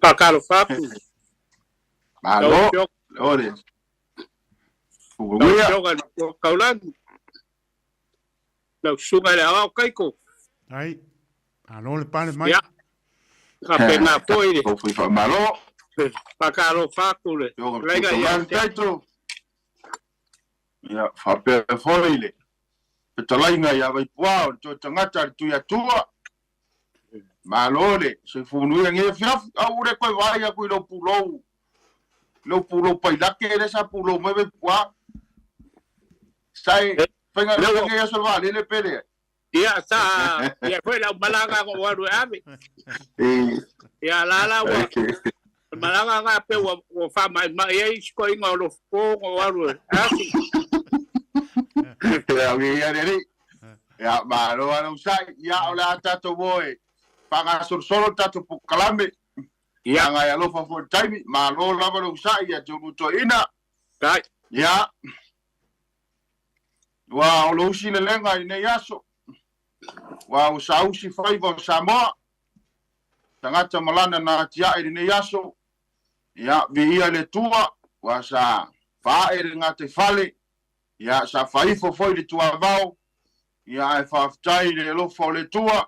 Faatalofa atu lau Malo, Afioga, o le lau fuaguia. Afioga i le Matua Taulagi, lau Susuga i le Aoao Kaiko. Ai, malo le pale mai. Ia, faapena foi le Tatou fai faamalo. faatalofa atu le Afioga i le fetalaiga ia Tutaulagi te Taito. Ia, faapea foi le fetalaiga ia Vaipuā o le toe tagata a le Tuiatua. Malo le soifua manuia nei afiafi. Au ua le toe vaai atu i lou pulou, lou pulou pailate lea sa pulou mai Vaipuā. Sa e faigaluega lea ua nei aso le vaalele pe leai? Ia sa ia foi lau malaga na ou alu e ave. Ia la la ua malaga na pe ua faamaimai ai isi toaiga o lofopo na ou alu e asi. Ia, ia le alii. Ia, malo lava le usai. Ia, o le a tatou o e faagasolosolo le tatou polokalame. Ia, Leaga e alofa foi i le taimi. Malo lava le usai ia te ulu toeaina. tai. Ia, ua o lo usi lelega i lenei aso. Ua o sausi faiva o Samoa. Tagata malana na atiae i lenei aso. Ia, viia le Atua. Ua sa faae le gataifale. Ia, sa faaifo foi le tuavao. Ia, ae faafetai i le alofa o le Atua.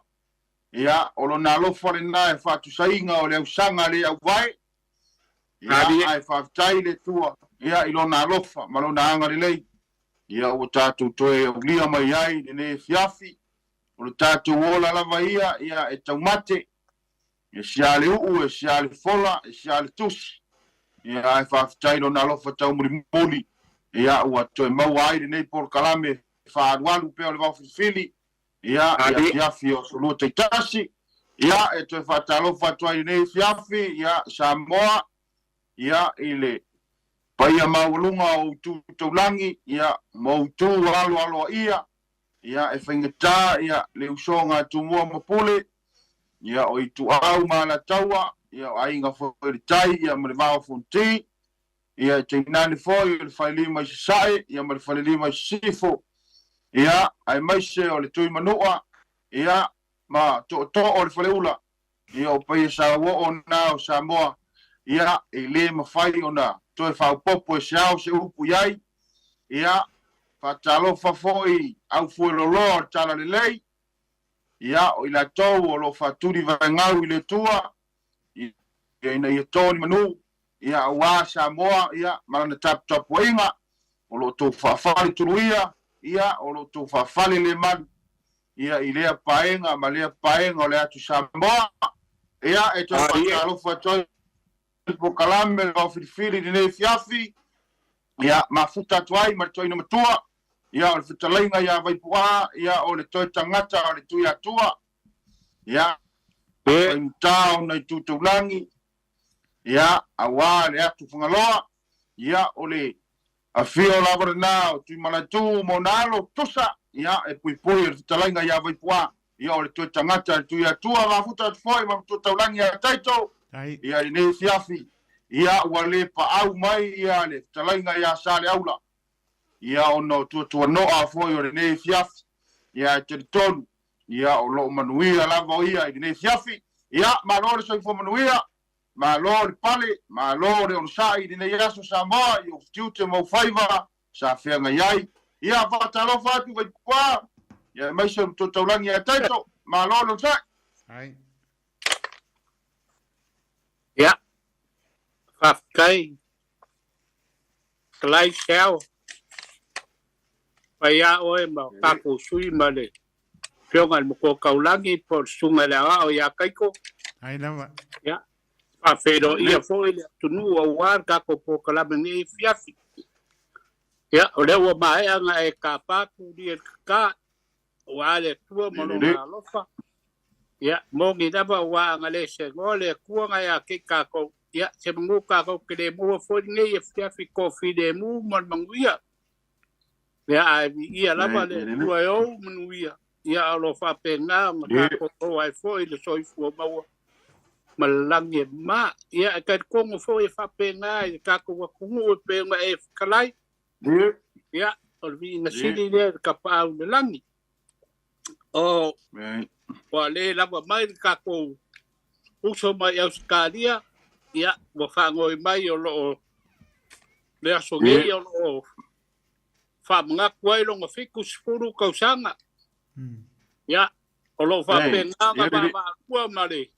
Ia, o lona alofa lena e faatusaiga o le ausaga le auvae. Ia, Ali. ae faafetai le Atua, ia, i lona alofa ma lona agalelei. Ia, ua tatou toe aulia mai ai lenei afiafi. O le tatou ola lava ia, ia, e taumate. E sia le uu, e sia le fola, e sia le tusi. Ia, ae faafetai lona alofa taumolimoli. Ia, ua toe maua ai lenei polokalame faaalualu pea o le vaofilifili. Ia, i Ali. afiafi o aso lua taitasi. Ia, e toe faatalofa atu ai i lenei afiafi, ia, Samoa, ia, i le paia maualuga o utu taulagi, ia, ma utu aloaloaia, ia, e faigata, ia, le usoga a Tumua ma Pule, ia, o Ituau ma Alataua, ia, o Aiga foi o le Tai, ia, ma le Vaa o Fonoti, ia, e tainane foi o le Falelima i Sasae, ia, ma le Falelima i Sisifo, ia, aemaise o le Tuimanua, ia, ma Tootoo o le Faleula, ia, o paia sauoo na o Samoa, ia, e le mafai ona toe faaopoopo e se ao se upu i ai, ia, faatalofa foi au fueloloa o le Talalelei, ia, o i latou o lo o faatuli vaegau i le Atua, ia, ina ia to ni manu, ia, aua Samoa, ia, ma lana taputapuaiga, o lo o tou faafale tuluia, ia, o lo o tou faafale le malu, ia, i lea paega ma lea paega o le atu Samoa, ia, e toe Ali. faatalofa atu ai le polokalame le vaofilifili i lenei afiafi, ia, mafuta atu ai ma le toeaina matua, ia, o le fetalaiga ia Vaipuā, ia, o le toe tagata o le Tuiatua, ia, E faigata ona i tutaulagi, ia, aua le atu Fagaloa, ia, o le afio lava lena o Tuimalaitu ma ona alo tusa, ia, e puipui o le fetalaiga ia Vaipuā, ia, o le toe tagata le Tuiatua, mafuta atu foi ma matua taulagi ia Taito, Ai, ia, i lenei afiafi, ia, ua le paau mai ia le fetalaiga ia Saleaula, ia, ona o tuatuanoa foi o lenei afiafi, ia, e talitonu, ia, o loo manuia lava o ia i lenei afiafi, ia, malo le soifua manuia, malo le pale, malo le onosai i lenei aso Samoa, i ou tiute ma ou faiva, sa feagai ai, ia, faatalofa atu Vaipuā, ia, aemaise o le matua taulagi ia Taito, malo le onosai. Ai. Ia, faafetai talai seao pai a oe ma tatou sui ma le Afioga i le Matua Taulagi po o le Susuga i le Aoao ia Kaiko. Ai lava. Ia, faafeiloaia foi le atunuu aua le tatou polokalame nei afiafi. Ia, o lea ua maea ona e tapa tulia i le tata, aua le Atua ma lona alofa. Ia, moni lava ua ana le segoa le Atua na ia te i tatou. Ia, se manu tatou te le maua foi lenei afiafi toafilemu ma le manuia. Ia, ae viia lava le Atua e ou manuia. Ia, o lo o faapena ona tatou maua ai foi le soifua maua ma le lagi e mama. Ia, e talitonu foi e faapena i le tatou atunuu e pei ona e fetalai. Ia, o le viiga sili lea i le tapaau i le lagi. O ua le lava mai le tatou uso mai Ausetalia. Ia, ua faagoi mai o loo le aso nei o loo faamanatu ai lona 70 tausaga. Ia, o loo faapena ona vaavaalua ma le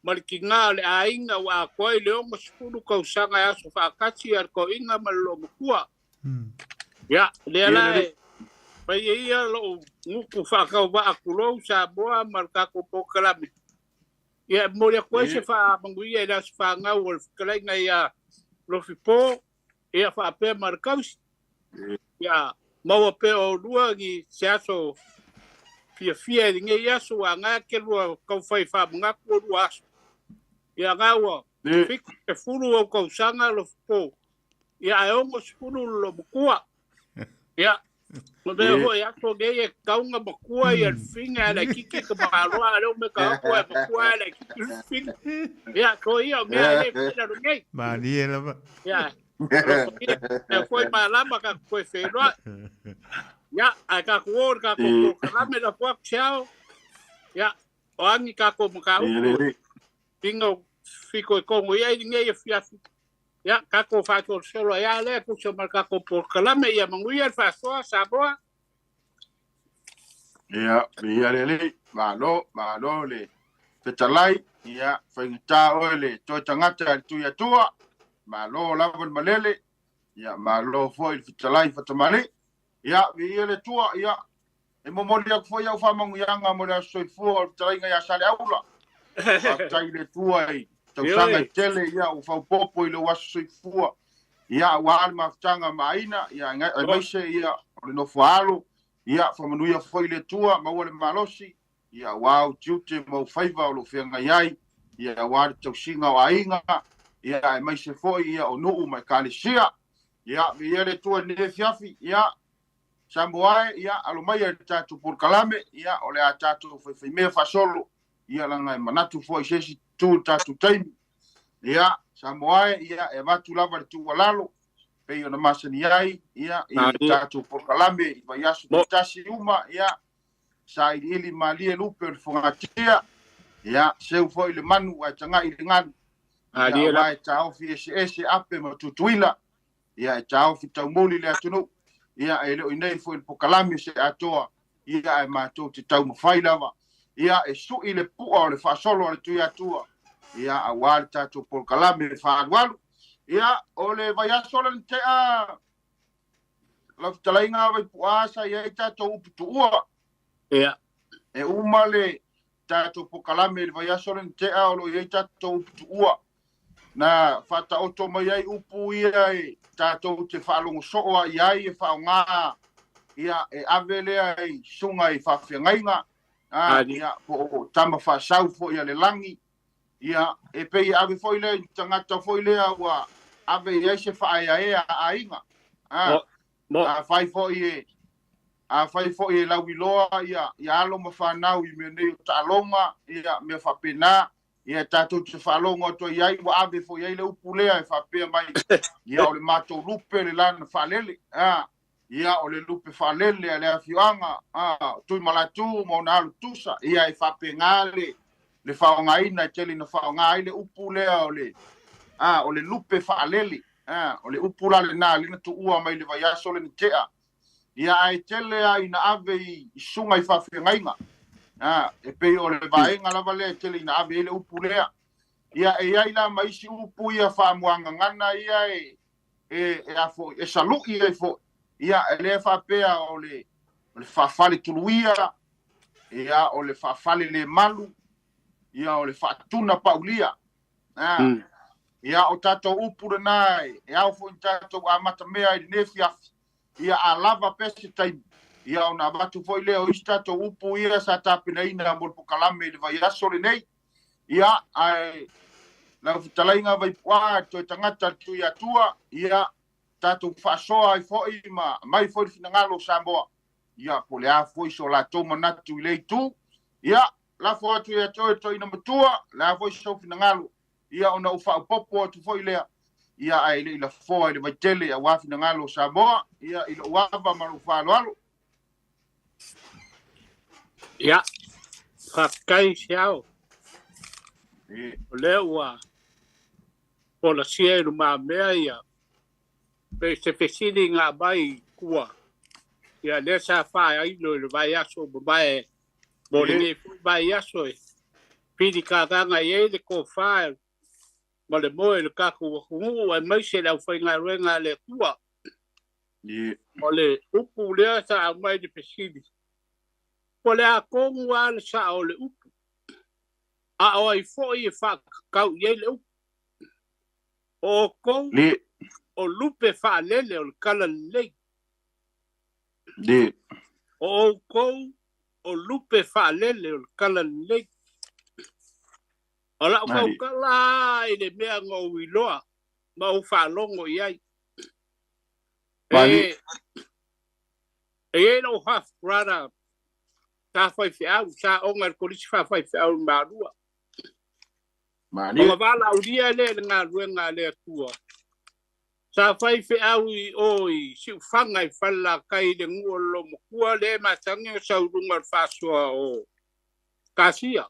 ma le tiga o le aiga ua atoa ai le 60 tausaga e aso faatasi a le toeaina ma le loomatua. Ia, lea la e fai ia lou gutu faatauvaa tulou Samoa ma le tatou polokalame. Ia, e momoli atu ai se faamanuia i le aso fanau o le fetalaiga ia Lofipo, ia faapea ma le tausi. Ia maua pea oulua ni se aso fiafia i lenei aso, ua agae ake lua taufai faamanatu o lua aso. Ia na ua 70 ou tausaga Lofipo, ia ae 60 le loomatua. Ia, o mea foi aso nei e tatau ona matua ia le fafine ae laitiiti le tamaloa, a o lea ua maitau atu e matua ae laitiiti le fafine. Ia, so ia o mea e le mafai i lalo nei. Malie lava. Ia, alofagia lea foi malama tatou toe feiloai. Ia, ae tatou o i le tatou polokalame lafo atu se ao. Ia, o a ni tatou mataupu e fino fitoitonu i ai lenei afiafi. Ia, tatou faasolosolo ai lava lea e tusa ma le tatou polokalame. Ia manuia le faasoa Samoa. Ia, viia le Alii, malo, malo le fetalai, ia, faigata oe le toe tagata i le Tuiatua, malo lava le malele, ia, malo foi le fetalai Fatamali, ia, viia le Atua, ia, e momoli atu foi au faamanuiaga mo le aso soifua o le fetalaiga ia Saleaula. Faafetai i le Atua i tausaga e tele, ia, ua faaopoopo i lou aso soifua, ia, aua le mafutaga ma aiga, ia, aemaise, ia, o le nofo a alo, ia, faamanuia foi le Atua, maua le malosi, ia, aua ou tiute ma ou faiva o lo o feagai ai, ia, aua le tausiga o aiga, ia, aemaise foi, ia, o nuu ma ekalesia. Ia, viia le Atua i lenei afiafi, ia, Samoa e, ia, alo maia i le tatou polokalame, ia, o le a tatou faifaimea faasolo, ia, leaga e manatu foi i se isi itu i le tatou taimi. Ia, Samoa e, ia, e avatu lava le tuualalo, pei ona masani ai, ia, i le tatou polokalame i vaiaso taitasi uma, ia, sailiili malie lupe o le fogatia, ia, seu foi le manu ae tagai i le galu, ia, aua e taofi eseese ape ma tutuila, ia, e taofi taumuli le atunuu, ia, e le o i inei foi i le polokalame se atoa, ia, ae matou te taumafai lava, ia, e sui le pua o le faasolo a le Tuiatua, ia, aua le tatou polokalame faaalualu. Ia, o le vaiaso lea na tea lau fetalaiga Vaipuaa sa i ai tatou upu tuua. Ia. E uma le tatou polokalame i le vaiaso lea na tea o lo o i ai tatou upu tuua. Na faataoto mai ai upu ia e tatou te faalogo soo lava i ai e faaaoga, ia, e ave lea i susuga i faafeagaiga, a, ia, po o tama faasau foi a le lagi, ia, e pei e ave foi lea i tagata foi lea ua ave i ai se faaeaea a aiga, a, afai foi e, afai foi e lauiloa ia, ia alo ma fanau i mea nei o taaloga, ia, mea faapena, Ia tatou te faalogo atu ai ai, ua ave foi i ai le upu lea e faapea mai, ia o le matou lupe le la na faalele, a, ia o le lupe faalele a le afioaga, a, o Tuimalatu ma ona alu tusa, ia e faapena le, le faaaogaina e tele ina faaaoga ai le upu lea o le, a, o le lupe faalele, a, o le upu la lena lea na tuua mai le vaiaso lea na tea. Ia ae tele lava ina ave i susuga i faafeagaiga, a, e pei o le vaega lava lea e tele ina ave ai le upu lea. Ia e i ai la ma isi upu ia faamuagagana ia e, e, e a foi, e salu'i ai foi. Ia, e lea faapea o le, o le faafale tuluia, ia, o le faafale le malu, ia, o le faatuna paulia. A, ia, o tatou upu lena e ao foi ona tatou amatamea i lenei afiafi. Ia a lava pea se taimi, ia ona avatu foi lea o isi tatou upu ia sa tapenaina mo le pokalame i le vaiaso lenei. Ia, ae lau fetalaiga Vaipuaa, toe tagata le Tuiatua, ia tatou faasoa ai foi ma aumai foi le finagalo o Samoa, ia po o le a foi so latou manatu i lea itu. Ia, lafo atu ia te oe le toeaina matua, o le a foi sou finagalo, ia ona ou faaopoopo atu foi lea, ia ae le i lafoa i le vaitele aua finagalo o Samoa, ia i lou ava ma lou faaaloalo. Ia, faafetai Seao. O lea ua Polasia i lumamea ia pe se fesili nga mai kua ia lea sa faailo i le vaiaso ua mavae mo lenei foi vaiaso e pili kakaga i ai le tofa ma le moe i le tatou atunuu aemaise le aufaigaluega a le Atua. O le upu lea sa aumai i le fesili, po o le a tonu lava le sao o le upu, a o ai foi e faatatau i ai le upu? O outou o lupe faalele o le talalelei. O outou o lupe faalele o le talalelei. O lau tautala lava i le mea na ou iloa ma ou faalogo i ai. E i ai lou half brother sa faifeau, sa oga i le Kolisi Faafaifeau i Malua. Ona valaaulia lea i le galuega a le Atua. Sa faifeau i o i Siufaga i Falelatai i le nuu o le Lomatua lea e masani ona sau i luga o le faasoa o Kasia.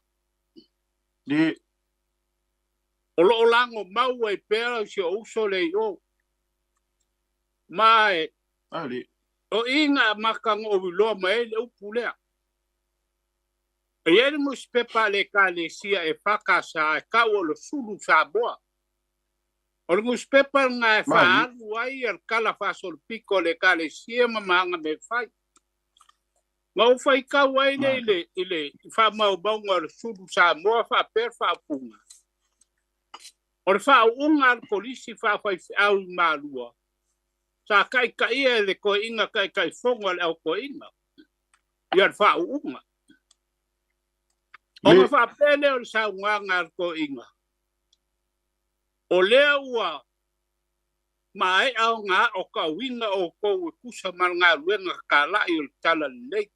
O lo o lago mau ai pea si ou uso lea i o. Ma o i na amata ona ou iloa mai ai le upu lea. E i ai le nusipepa a le Ekalesia EFKS e tau o le Sulu Samoa. O le nusipepa lena e faaalu ai le tala faasolopito a le Ekalesia ma maga mea fai. Na ou faitau ai lea i le faamaumauga o le Sulu Samoa faapea le faaupuga, O le faauuga a le Kolisi Faafaifeau i Malua, sa taitaia e le toeaina taitaifono a le au toeaina ia le faauuga. Ona faapea lea o le saunoaga a le toeaina, o lea ua maea ona aotauina outou e tusa ma le galuega talai o le Talalelei.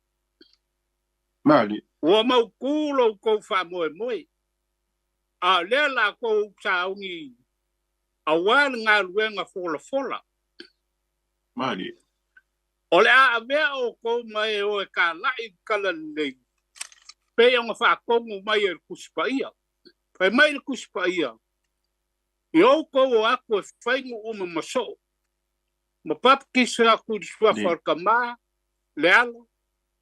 Ua mautu lo outou faamoemoe, a o lea la outou sauni aua le galuega folafola. O le a avea outou ma e o e talai i le Talalelei, pei ona faatonu mai e le Tusi Paia. Fai mai le Tusi Paia, I outou o atu e fai nuu ma masoo, ma baptisa atu i le suafa o le Tama, le Alo,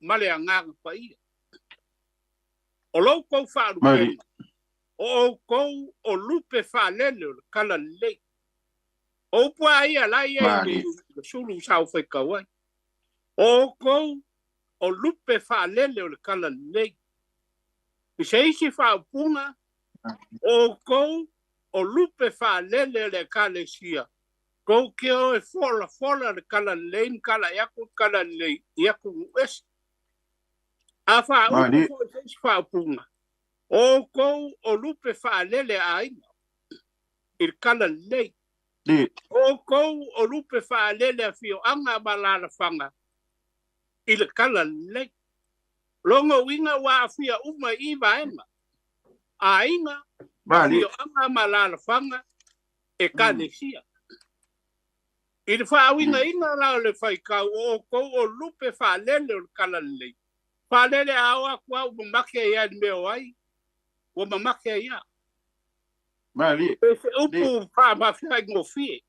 ma le Agaga Paia. O lo outou faalupega, o outou o lupe faalele o le talalelei. O upu a ia la ia i le sulu sa ou faitau ai. O outou o lupe faalele o le talalelei. I se isi faaupuga, o outou o lupe faalele o le Ekalesia, tou te o e folafola le talalelei ma talai atu le talalelei i atunuu ese. A faaupu foi i se isi faaupuga, o outou o lupe faalele a aiga i le talalelei. O outou o lupe faalele afioaga ma alaalafaga i le talalelei. Lona uiga ua aafia uma i vaega, aiga, afioaga ma alaalafaga, ekalesia. I le faauigaina la o le faitau o outou o lupe faalele o le talalelei, faalele a o atu a ua mamake ai lava i le mea o ai, ua mamake ai lava. E se upu faamafia-faigofie.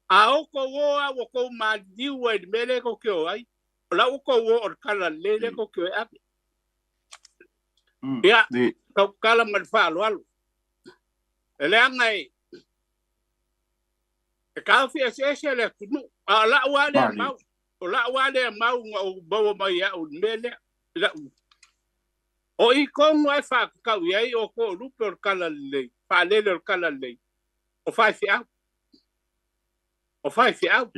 A outou o a ua tou maliliu ai i le mea lea tou te o ai, o la ua tou o o le talalelei lea tou te o e ave. Ia, tautala ma le faaaloalo. E leaga e taofi eseese le atunuu, a o lau lava lea mau, o lau lava lea mau na ou maua mai ia au i le mea lea, i lau. O i tonu lava e faatatau i ai outou o lupe o le talalelei, faalele o le talalelei, o faifeau. O faifeau.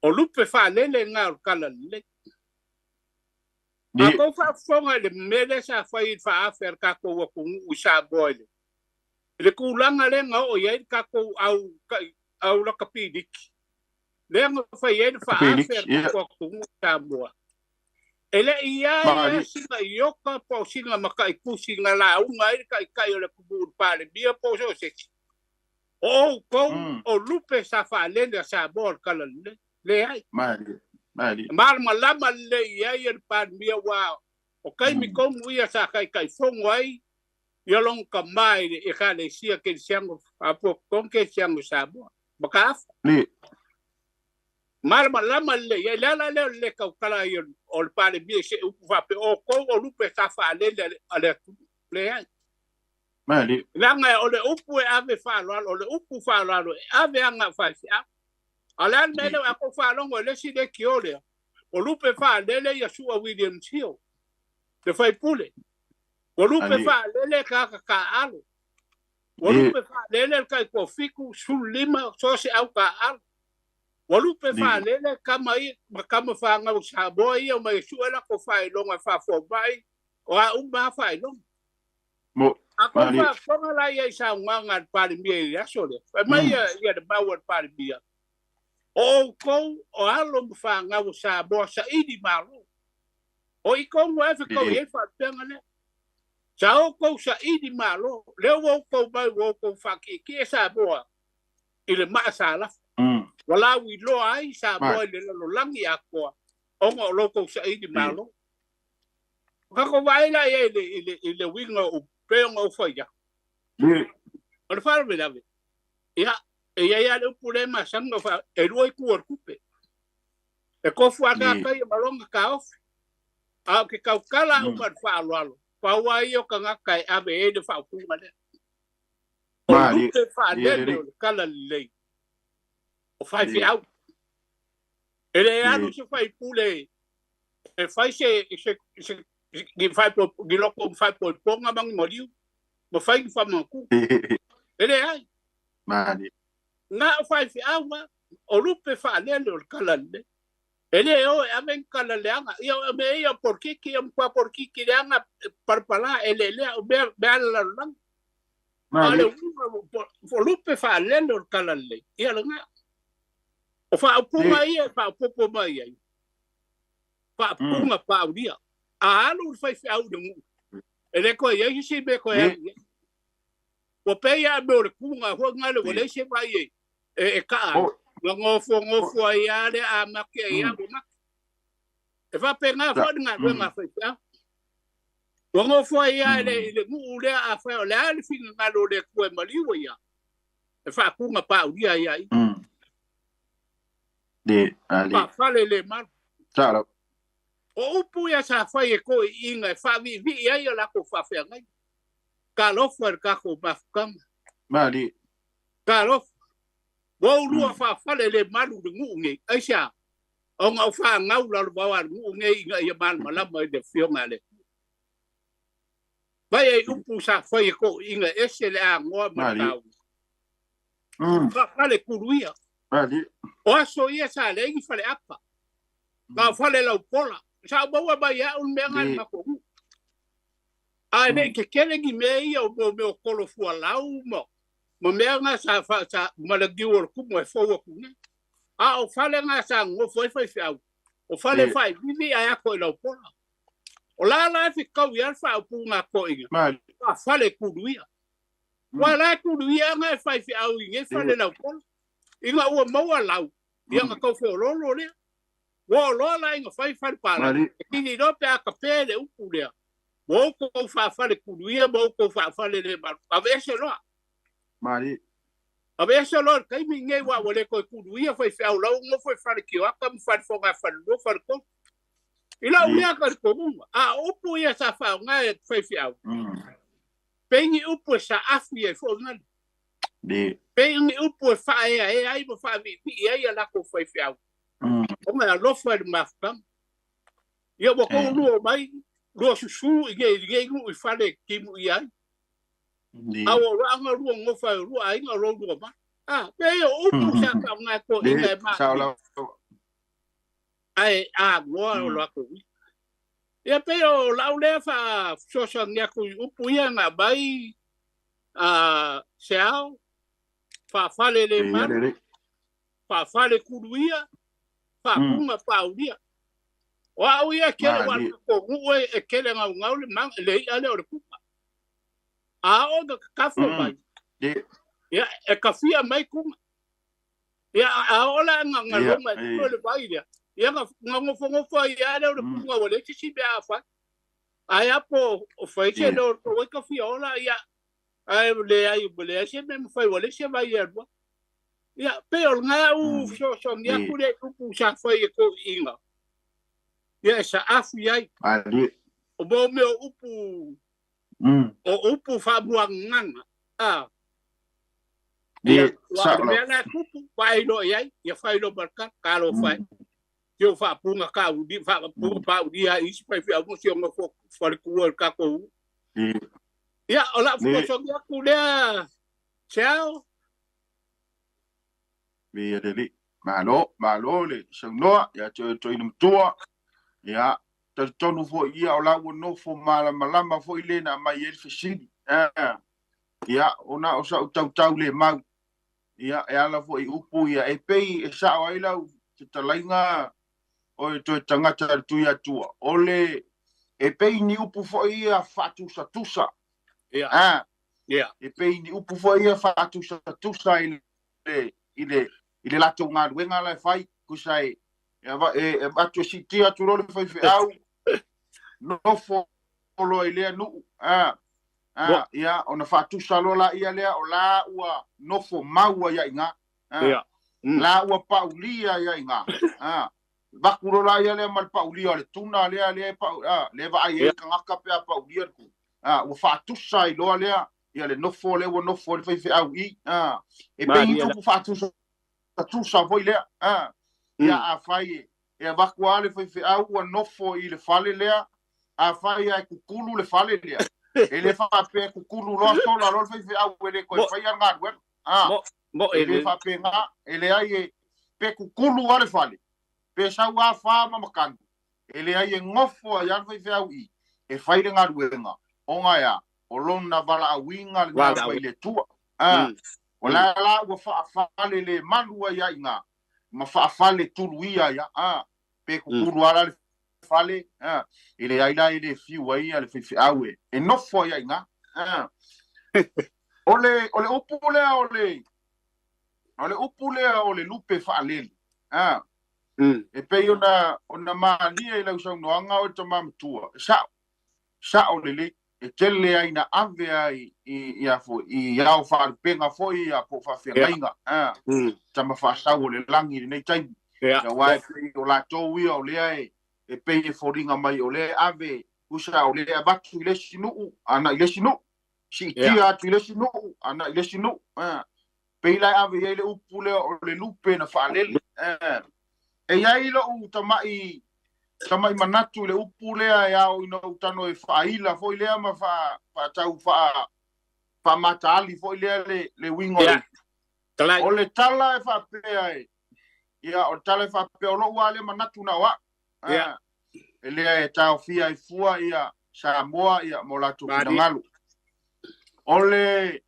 O lupe faalele na o le talalelei. A tou faafofoga i le mea lea sa fai i le faaafe a le tatou atunuu i Samoa i le tulaga lea na oo i ai le tatou au au lakapiliki, lea na fai ai le faaafe a le tatou atunuu i Samoa, e le i i ai lava sina ioka po o sina mataitusi na lauga ai le taitai o le atunuu i le Palemia po o so o se isi. O outou o lupe sa faalele a Samoa o le talalelei. Leai. E malamalama lelei i ai le Palemia aua o taimi tonu ia sa taitaifono ai Ia longa ka mai le ekalesia kerisiano apo kon kerisiano Samoa. Maka afa. Li. Malamalama le ia le ala lea o le tautala ia o le Palemia i se upu faapea o kou o lupe sa faalele a le atunuu. Leai. Mali. Leaga o le upu e ave faaaloalo, o le upu faaaloalo e ave aga faifeau. A o le a le mea lea a kou faalogo i le isi leitio lea, o lupe faalele ia Sua Williams Hill, le faipule. Ua lupe faalele tagata taaalo. Ua lupe faalele le taitoafitu, 15, so o se au taaalo. Ua lupe faalele tama ia ma tama fanau Samoa ia omai e sue latou faailoga faafomai, o a uma lava faailoga. Mo. A kou Mali. faafofoga la ia i saunoaga a le Palemia i le aso lea, fai mai ia le mau a le Palemia, o outou o alo ma fanau a Samoa saili malo. O i tonu lava e fetau i ai le faalupega lea. Sa outou saili malo, lea ua outou mai ua outou faatietie Samoa i le maa sa lafo. Ua lauiloa ai Samoa i le lalolagi atoa ona o lo outou saili malo. O tatou vaai la i ai i le uiga o pei ona ou fai atu. O le faalavelave, ia, e i ai lava le upu lea e masani ona fai, e lua itu o le tupe. E tofu lava tagata ia ma lona taofi. A o ke tautala au ma le faaaloalo, pau lava ia o tagata e ave i ai le faaupuga lea. O Mali. lupe faalele o le talalelei o faifeau. E le alu se faipule e fai se se se ni ni loko faaipoipoga ma ni maliu ma fai ni faamautu. E leai. Mali. Na o faifeau lava, o lupe faalele o le talalelei. E le o e ave ni tala leaga. Ia o mea ia o polokiki, ia matua polokiki leaga palapala eleelea o mea mea a le lalolagi. A o le Mali. uiga o lupe faalele o le talalelei, ia lena. O faaupuga ia e faaopoopo mai ai, faaupuga paulia. A alu le faifeau i le nuu, e le toe i ai se isi mea e toe alu i ai. Ua pei lava mea o le kuga foi lena ua leai se vai e taa ai. Na nofonofo ai lava lea a mate ai lava ua mate. E faapena foi le galuega a faifeau. Ua nofo ai lava i le nuu lea afai o le a le finagalo o le Atua e maliu ai lava, e faatuga paulia ai lava ia. Le, ali. Faafale le malu. Talo. O upu ia sa fai e toeaiina e faaviivii ai a latou faafeagaiga. Talofa i le tatou mafutaga. Mali. Talofa. Ua ou lua faafale le malu i le nuu nei. Aisea? Ona o fanau lalovaoa a le nuu nei ina ia malamalama i le afioga a le Atua. Vai ai upu sa fai e toeaiina e ese le agoa ma le Mali. taua. Faafale kuluia. Mali. O aso ia sa leai ni faleapa. Na o fale laupola. Sa ou maua mai au le mea na i le matou nuu. A e le i tetele ni mea ia o mea o kolo fualau ma mea na sa sa ma le niu o le kumu e fou atu nei. A o fale na sa nonofo ai faifeau, o fale faaivivi ae ato i laupola. O la la e fetau i ai le faaupuga a toeaiina, Mali. faafale kuluia. Ua la e kuluia na e faifeau i nei fale laupola. Ina ua maua lau, ia na tau feoloolo lea. Ua oloa la ina fai fale palagi. Mali. E kili loa pe a kape le upu lea. Ua outou faafale kuluia ma outou faafale le malu. Aveese loa. Mali. Aveese loa le taimi lenei aua ua le toe kuluia faifeau lau nofo i fale kioaka ma fale fogafalelua fale tolu. I lau lea talitonuga, a o upu ia sa faaaoga e faifeau, pei ni upu e saafi ai foi ngale. Pei ni upu e faaeaea ai ma faaviivii ai a latou faifeau. Ona e alofa i le mafutaga. Ia ua tou lua mai, lua susu i nei nuu i fale e timuia ai. A ua loaga lua nofa e o lua aiga o lou lua mai. A, pei o upu sa faaaoga e toeaiina e malie. Ae agoa o latou uiga. Ia pei o lau lea faafesoasoani atu i upu ia na aumai se ao, faafale le malu, faafale kuluia, faapuga paulia. O au ia kele wa ko nuu e kele ngaungau le mang le i'a lea o le kuka. A o na kakafo mai. Ia e kafia mai kuga. Ia a o la nga ngaloma e le vai lea. Ia nga ngofongofa ia lea o le kuga ua le sisi mea a fai. Ae a po o fai se leo o wai ka fia ola ia ae leai ua leai se mea e mafai ua leai se vai e alua. Ia pei o lena u fesoasoani atu lea i upu sa fai e toeaiina ia e saafu i ai. O mo mea o upu o upu faamuagagana a ia ua o le mea la e tupu vaai loa i ai ia fai loa ma le tala talofa e. Te o faapuga tauli, faapuga paulia i isi faifeau ma si ona faletua i le tatou. Ia, o lau fesoasoani atu lea, Seao. Viia le Alii. Malo, malo le saunoa ia te oe Toeaina Matua. Ia, talitonu foi ia o la ua nofo malamalama foi le na aumai ai le fesili. Ia, ona o sau tautau le mau Ia, e ala foi i upu ia, e pei e sao ai lau fetalaiga o e toe tagata le Tuiatua, o le, e pei ni upu foi ia faatusatusa. Ia. A, Ia. E pei ni upu foi ia faatusatusa i le, i le, i le latou galuega la e fai, tusa e, e, e, e avatu e siitia atu loa le faifeau, nofo loa i lea nuu, a, a, ia, ona faatusa loa laia lea, o la ua nofo mau ai i ina, a, Ia. La ua paulia ai i ina, a, vaku loa laia lea ma le paulia o le tuna lea, lea e pau, a, lea e vaai ai le tagata pe a paulia le tuna, a, ua faatusa ai loa lea, ia le nofo lea ua nofo ai le faifeau i, a, e pei ni upu faatusa tusa foi lea, a, ia, afai e avatu lava le faifeau ua nofo i le fale lea, afai lava e kukulu le fale lea, e le faapea e kukulu loa sola loa le faifeau e le toe faia le galuega. A, e le faapena, e leai e, pe kukulu lava le fale, pe sau lava fa ma makani, e leai e nofo ai lava le faifeau i e fai le galuega, ona e a, o lona valaauina lena mai le Atua. A, o la la ua faafale le malu ai lava i ina, ma faafale tuluia ai a, pe kukulu a la le fale a, e leai la e le fiu ai le faifeau e, e nofo ai i ina a. O le, o le upu lea o le, o le upu lea o le lupe faalele a, e pei ona, ona malie i lau saunoaga o le tama matua, e sao, sao lelei, e tele ai na ave ai i, i, a foi, i ao faalupega foi ia po o faafeagaiga, a, tama faasau o le lagi i lenei taimi. Aua e pei o latou ia o lea e, e pei e foliga mai o lea e ave, tusa o lea e avatu i le isi nuu, agai i le isi nuu, siitia atu i le isi nuu, agai i le isi nuu. A, pei la e ave i ai le upu lea o le lupe na faalele. A, e i ai lou tama'i tama'i manatu i le upu lea e ao ina ou tago e faaila foi lea ma faatau faamataali foi lea le, le uiga o le Upu. O le tala e faapea e, ia, o le tala e faapea o lou lava lea manatu na o au. Ia. E lea e taofia ai fua ia Samoa ia mo latou finagalo. O le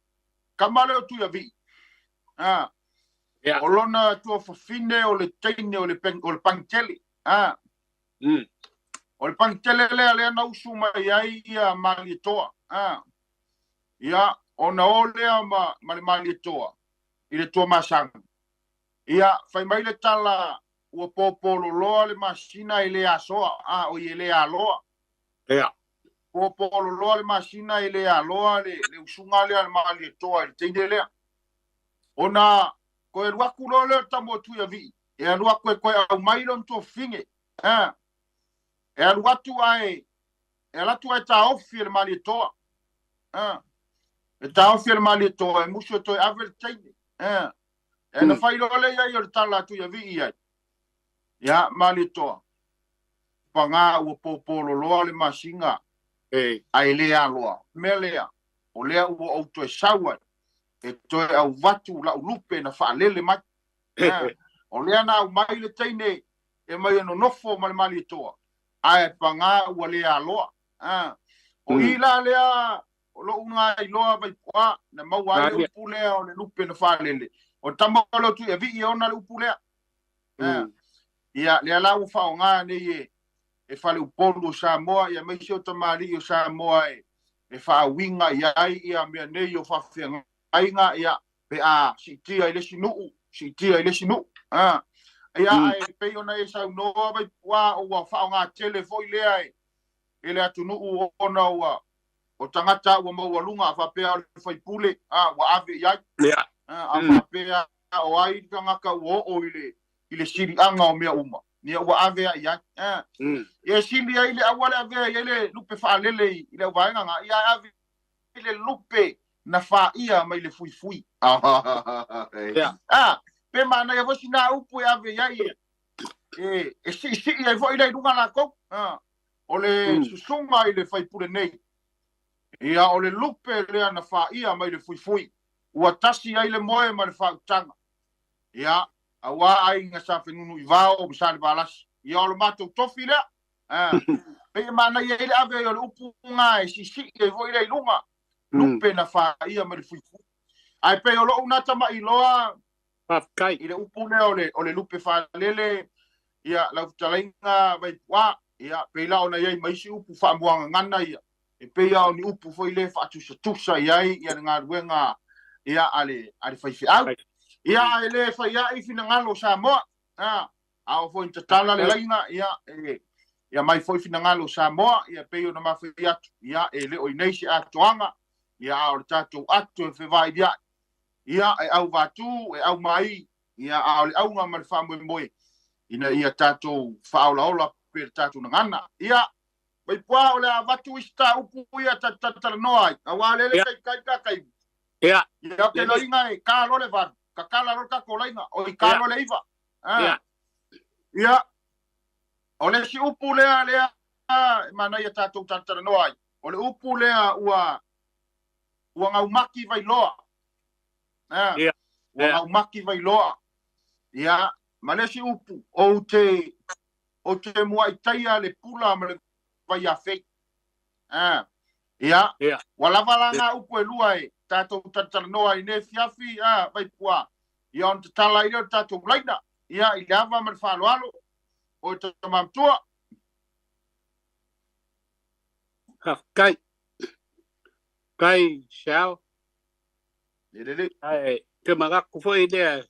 tama lea o Tuiavii, a, Ia. o lona tuafafine o le teine o le, o le Pagitele. A, O le Pagitele lea lea na usu mai ai ia Malietoa. A, ia, ona o lea ma, ma le Malietoa i le Tuamasaga. Ia, fai mai le tala ua popololoa le masina e le asoa, a, oi e le aloa. Ia. Popololoa le masina e le aloa le, le usuga lea a le Malietoa i le teine lea. Ona toe alu atu loa lea o le tama o Tuiavii, e alu atu e toe aumai lona tuafafine. A, e alu atu ae, e alu atu ae taofi e le Malietoa. A, e taofi e le Malietoa e musu e toe ave le teine. A, e na fai loa lea i ai o le tala a Tuiavii i ai. Ia, Malietoa, paga ua popololoa le masina ae le aloa. Mea lea, o lea ua ou toe sau ai, e toe auvatu lau lupe na faalele mai. O lea na aumai le teine e mai e nonofo ma le Malietoa, ae paga ua le aloa. O i la lea o lou gailoa Vaipu'a na maua ai le upu lea o le lupe na faalele. O le tama lea o Tuiavii e ona le upu lea. Ia, lea la ua faaaoga nei e, e Faleupolu o Samoa, ia aemaise o tamalii o Samoa e, e faauiga i ai ia mea nei o faafeagaiga, ia, pe a siitia i le isi nuu, siitia i le isi nuu. A, ia, ae pei ona e saunoa Vaipu'a, ua faaaoga tele foi lea e, e le atunuu ona ua o tagata ua maualuga a faapea o le faipule a ua ave i ai. A faapea o ai le tagata ua oo i le i le siliaga o mea uma, ia ua ave ai i ai. Ia e sili ai le aua le avea i ai le lupe faalele i le auvaega na, ia ave i le lupe na faia mai le fuifui. Pe manaia foi sina upu e ave i ai e siisii ai foi le i luga latou. O le susuga i le faipule nei, ia o le lupe lea na faia mai le fuifui, ua tasi ai le moe ma le faautaga. Ia, auā aiga sa Fenunuivao ma Salevalasi. Ia o le matou tofi lea. Pei e manaia ai le ave ai o le upu na e siisii ai foi le i luga, lupe na faia mai le fuifui. Ae pei o lou na tamailoa Faafetai. I le upu lea o le lupe faalele, ia, lau fetalaiga Vaipu'a, ia, pei la ona i ai ma isi upu faamuagagana ia, e pei lava o ni upu foi lea e faatusatusa i ai ia le galuega ia a le a le faifeau. Ia ae le fai ai finagalo o Samoa, a, a oo foi ina tatala le laina, ia, e, ia mai foi finagalo o Samoa, ia pei ona mafai atu, ia, e le o i nei se atoaga, ia, a o le tatou ato e fevailia'i. Ia, e auvatū, e aumai, ia, a o le auga ma le faamoemoe, ina ia tatou faaolaola pea le tatou gagana. Ia, Vaipuā, o le a avatu isi tā upu ia ta te talatalanoa ai, auā lele kai kai ka taimi. Ia, ou te loiga e kā loa le 8, tatala loa le tatou laina, oi kā loa le 9. Ia, o le isi upu lea lea e manaia tatou talatalanoa ai, o le upu lea ua ua gaumaki vailoa. Ua gaumaki vailoa. Ia, ma le isi upu, ou te, ou te muai taia le pula ma le vaiafei. Ia, ua lava la ngā upu e lua e tatou talatalanoa ai nei afiafi, Vaipuā. Ia, ona tatala ai lea o le tatou laina, ia, i le ava ma le faaaloalo, o e tama matua. Faafetai. Kai Xiao. E lelei. Ae te manatu foi lea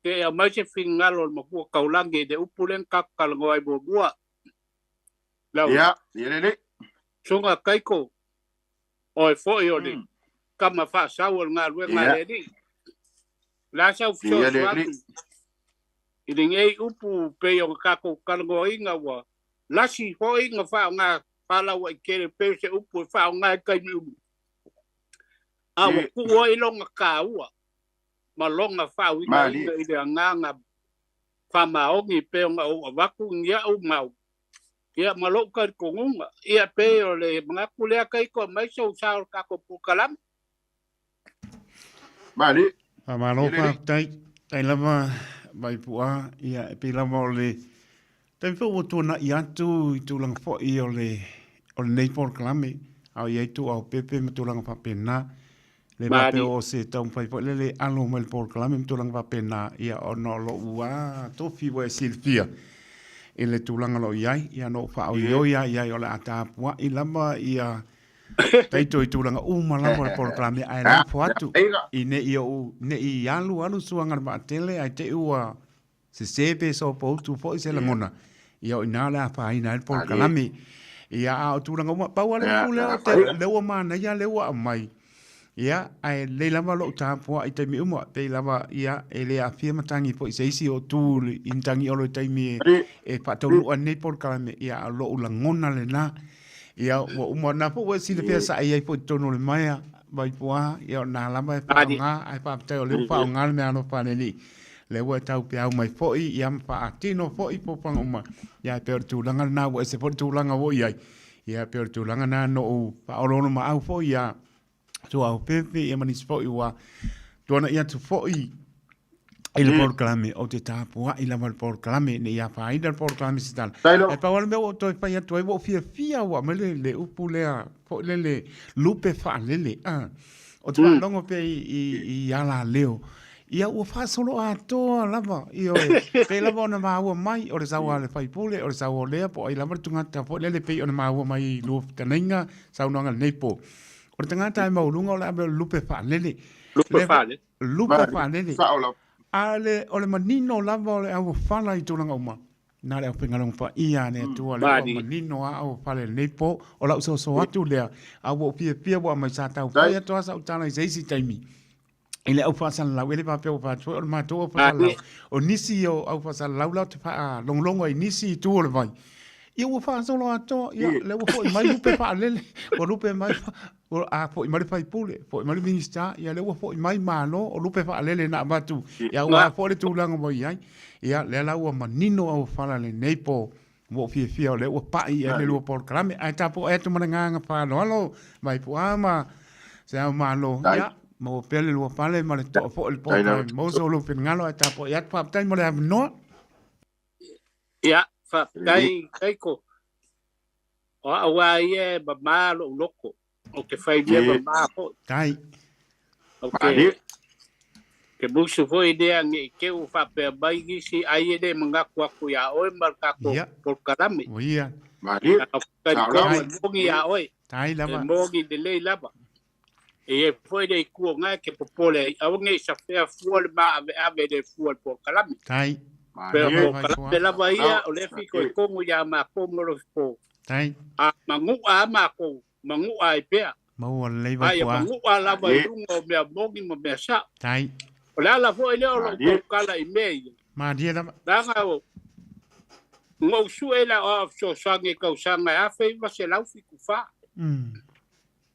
ke aumai se finagalo o le Matua Taulagi i le upu lea na tatou talanoa ai muamua. Lau Ia, e lelei. Susuga Kaiko, oe foi o le tama faasau o le galuega a le Alii. O le a sau fesoasoani i lenei upu pei ona tatou talanoaina ua lasi foi na faaaoga faalauaitele pei o se upu e faaaoga i taimi uma, a ua tuu ai lona taua ma lona faauigaina i le agaga faamaoni pei ona ou avatu i au mau ia ma lou talitonuga. Ia pei o le manatu lea Kaiko aumai sou sao i le tatou polokalame. Malie. Faamalo faafetai. Tai lava Vaipu'a, ia e pei lava o le taimi foi ua tuanai atu i tulaga foi o le o lenei polokalame, a o i ai tuuaopepe ma tulaga faapena. Le faapea o se taumafai foi lele e alo mai le polokalame ma tulaga faapena, ia ona o lou lava tofi ua e silafia i le tulaga o lo o i ai, ia na ou faaoioi lava i ai o le a tapuai lava ia taito i tulaga uma lava o le polokalame ae lafo atu i ne i ou ne i alu alu suaga le vaatele ae te i ua sese pe sopoutu foi se lagona ia o ina le afaina ai le polokalame ia a o tulaga uma pau lava le upu lea o te lea ua manaia lea ua aumai ia ae lelei lava lou tapuai i taimi uma pei lava ia e le aafia matagi foi se isi o tu i matagi olo i taimi e faataunuu ai lenei polokalame ia a o lou lagona lena. Ia, ua uma na foi ua e silafia sa e i ai foi i totonu o le maea, Vaipuā, ia o nā lava e faaaoga, ae faafetai o lea ua faaaoga le meaalofa a le Alii. Lea ua e taupeau mai foi, ia ma faatino foi fuafuaga uma. Ia, e pei o le tulaga lena, ua ese foi le tulaga ua i ai. Ia, e pei o le tulaga lena na ou faaoloolomaau foi ia Tuaopepe, ia ma nisi foi ua tuanai atu foi i le polokalame, ou te tapuai lava i le polokalame, ne i afaina le polokalame se tala. Ae pau lava le mea ua ou toe fai atu ai, ua ou fiafia ua aumai le, le upu lea, foi lele, lupe faalele. Ah, ou te faalogo pea i, i, i alaleo. Ia ua faasolo atoa lava, ioe, pei lava ona maua mai, o le sau a le faipule, o le sau o lea, po o ai lava le tugata foi lele pei ona maua mai i lua fetalaiga, saunoaga i lenei po. O le tagata e maualuga o le ave o le lupe faalele. Lupe faalele. Lupe faalele. A le, o le manino lava o le auofala i tulaga uma. Na le aufaigaluega paia a le Atua, lea ua manino lava auofala i lenei po. O lau soso atu lea, a ua ou fiafia ua aumai sa tau fai atu lava sau tala i se isi taimi i le au faasalalau. E le faapea ua fai atu foi o le matou au faasalalau. O nisi o au faasalalau la ou te faalogologo ai i nisi itu o le vai, ia ua faasolo atoa, ia lea ua foi mai lupe faalele, ua lupe mai, a foi mai le faipule, foi mai le Minisita, ia lea ua foi mai Malo, o lupe faalele na avatu, ia aua foi le tulaga ua i ai. Ia, lea la ua manino auofala lenei po, ua ou fiafia o lea ua pai i ai le lua polokalame. Ae tapuai atu ma le agaga faaaloalo, Vaipu'a ma Se Ao Malo, ia, maua pea le lua pale ma le to'a foi o le polokalame. Maua so lou finagalo ae tapuai atu. Faafetai mo le avanoa. Ia, faafetai Kaiko. O au lava ia e mamā lou loto. Ou te fai mea mamā foi. Tai. Ou te, te musu foi lea ne i te ua faapea mai nisi ai e le manatu atu iā oe ma le tatou polokalame. O ia. A ou te talitonu e moni iā oe. Tai lava. E moni lelei lava. E i ai foi le itu o na e te popole ai, aua ne i safea fua le maaveave i le fua i le polokalame. Tai. Pei o polokalame lava ia o lea e fitoitonu iā matou ma Lofipō. Tai. A manu'a a matou, manu'a ai pea. Maua lelei vai A ia puaa. manu'a lava i luga o mea moni ma mea sa'o. Tai. O le ala foi lea o lo'u tautala i mea ia. Malie lava. Leaga o na ou su'e le aoao fesoasoani i tausaga e 1974.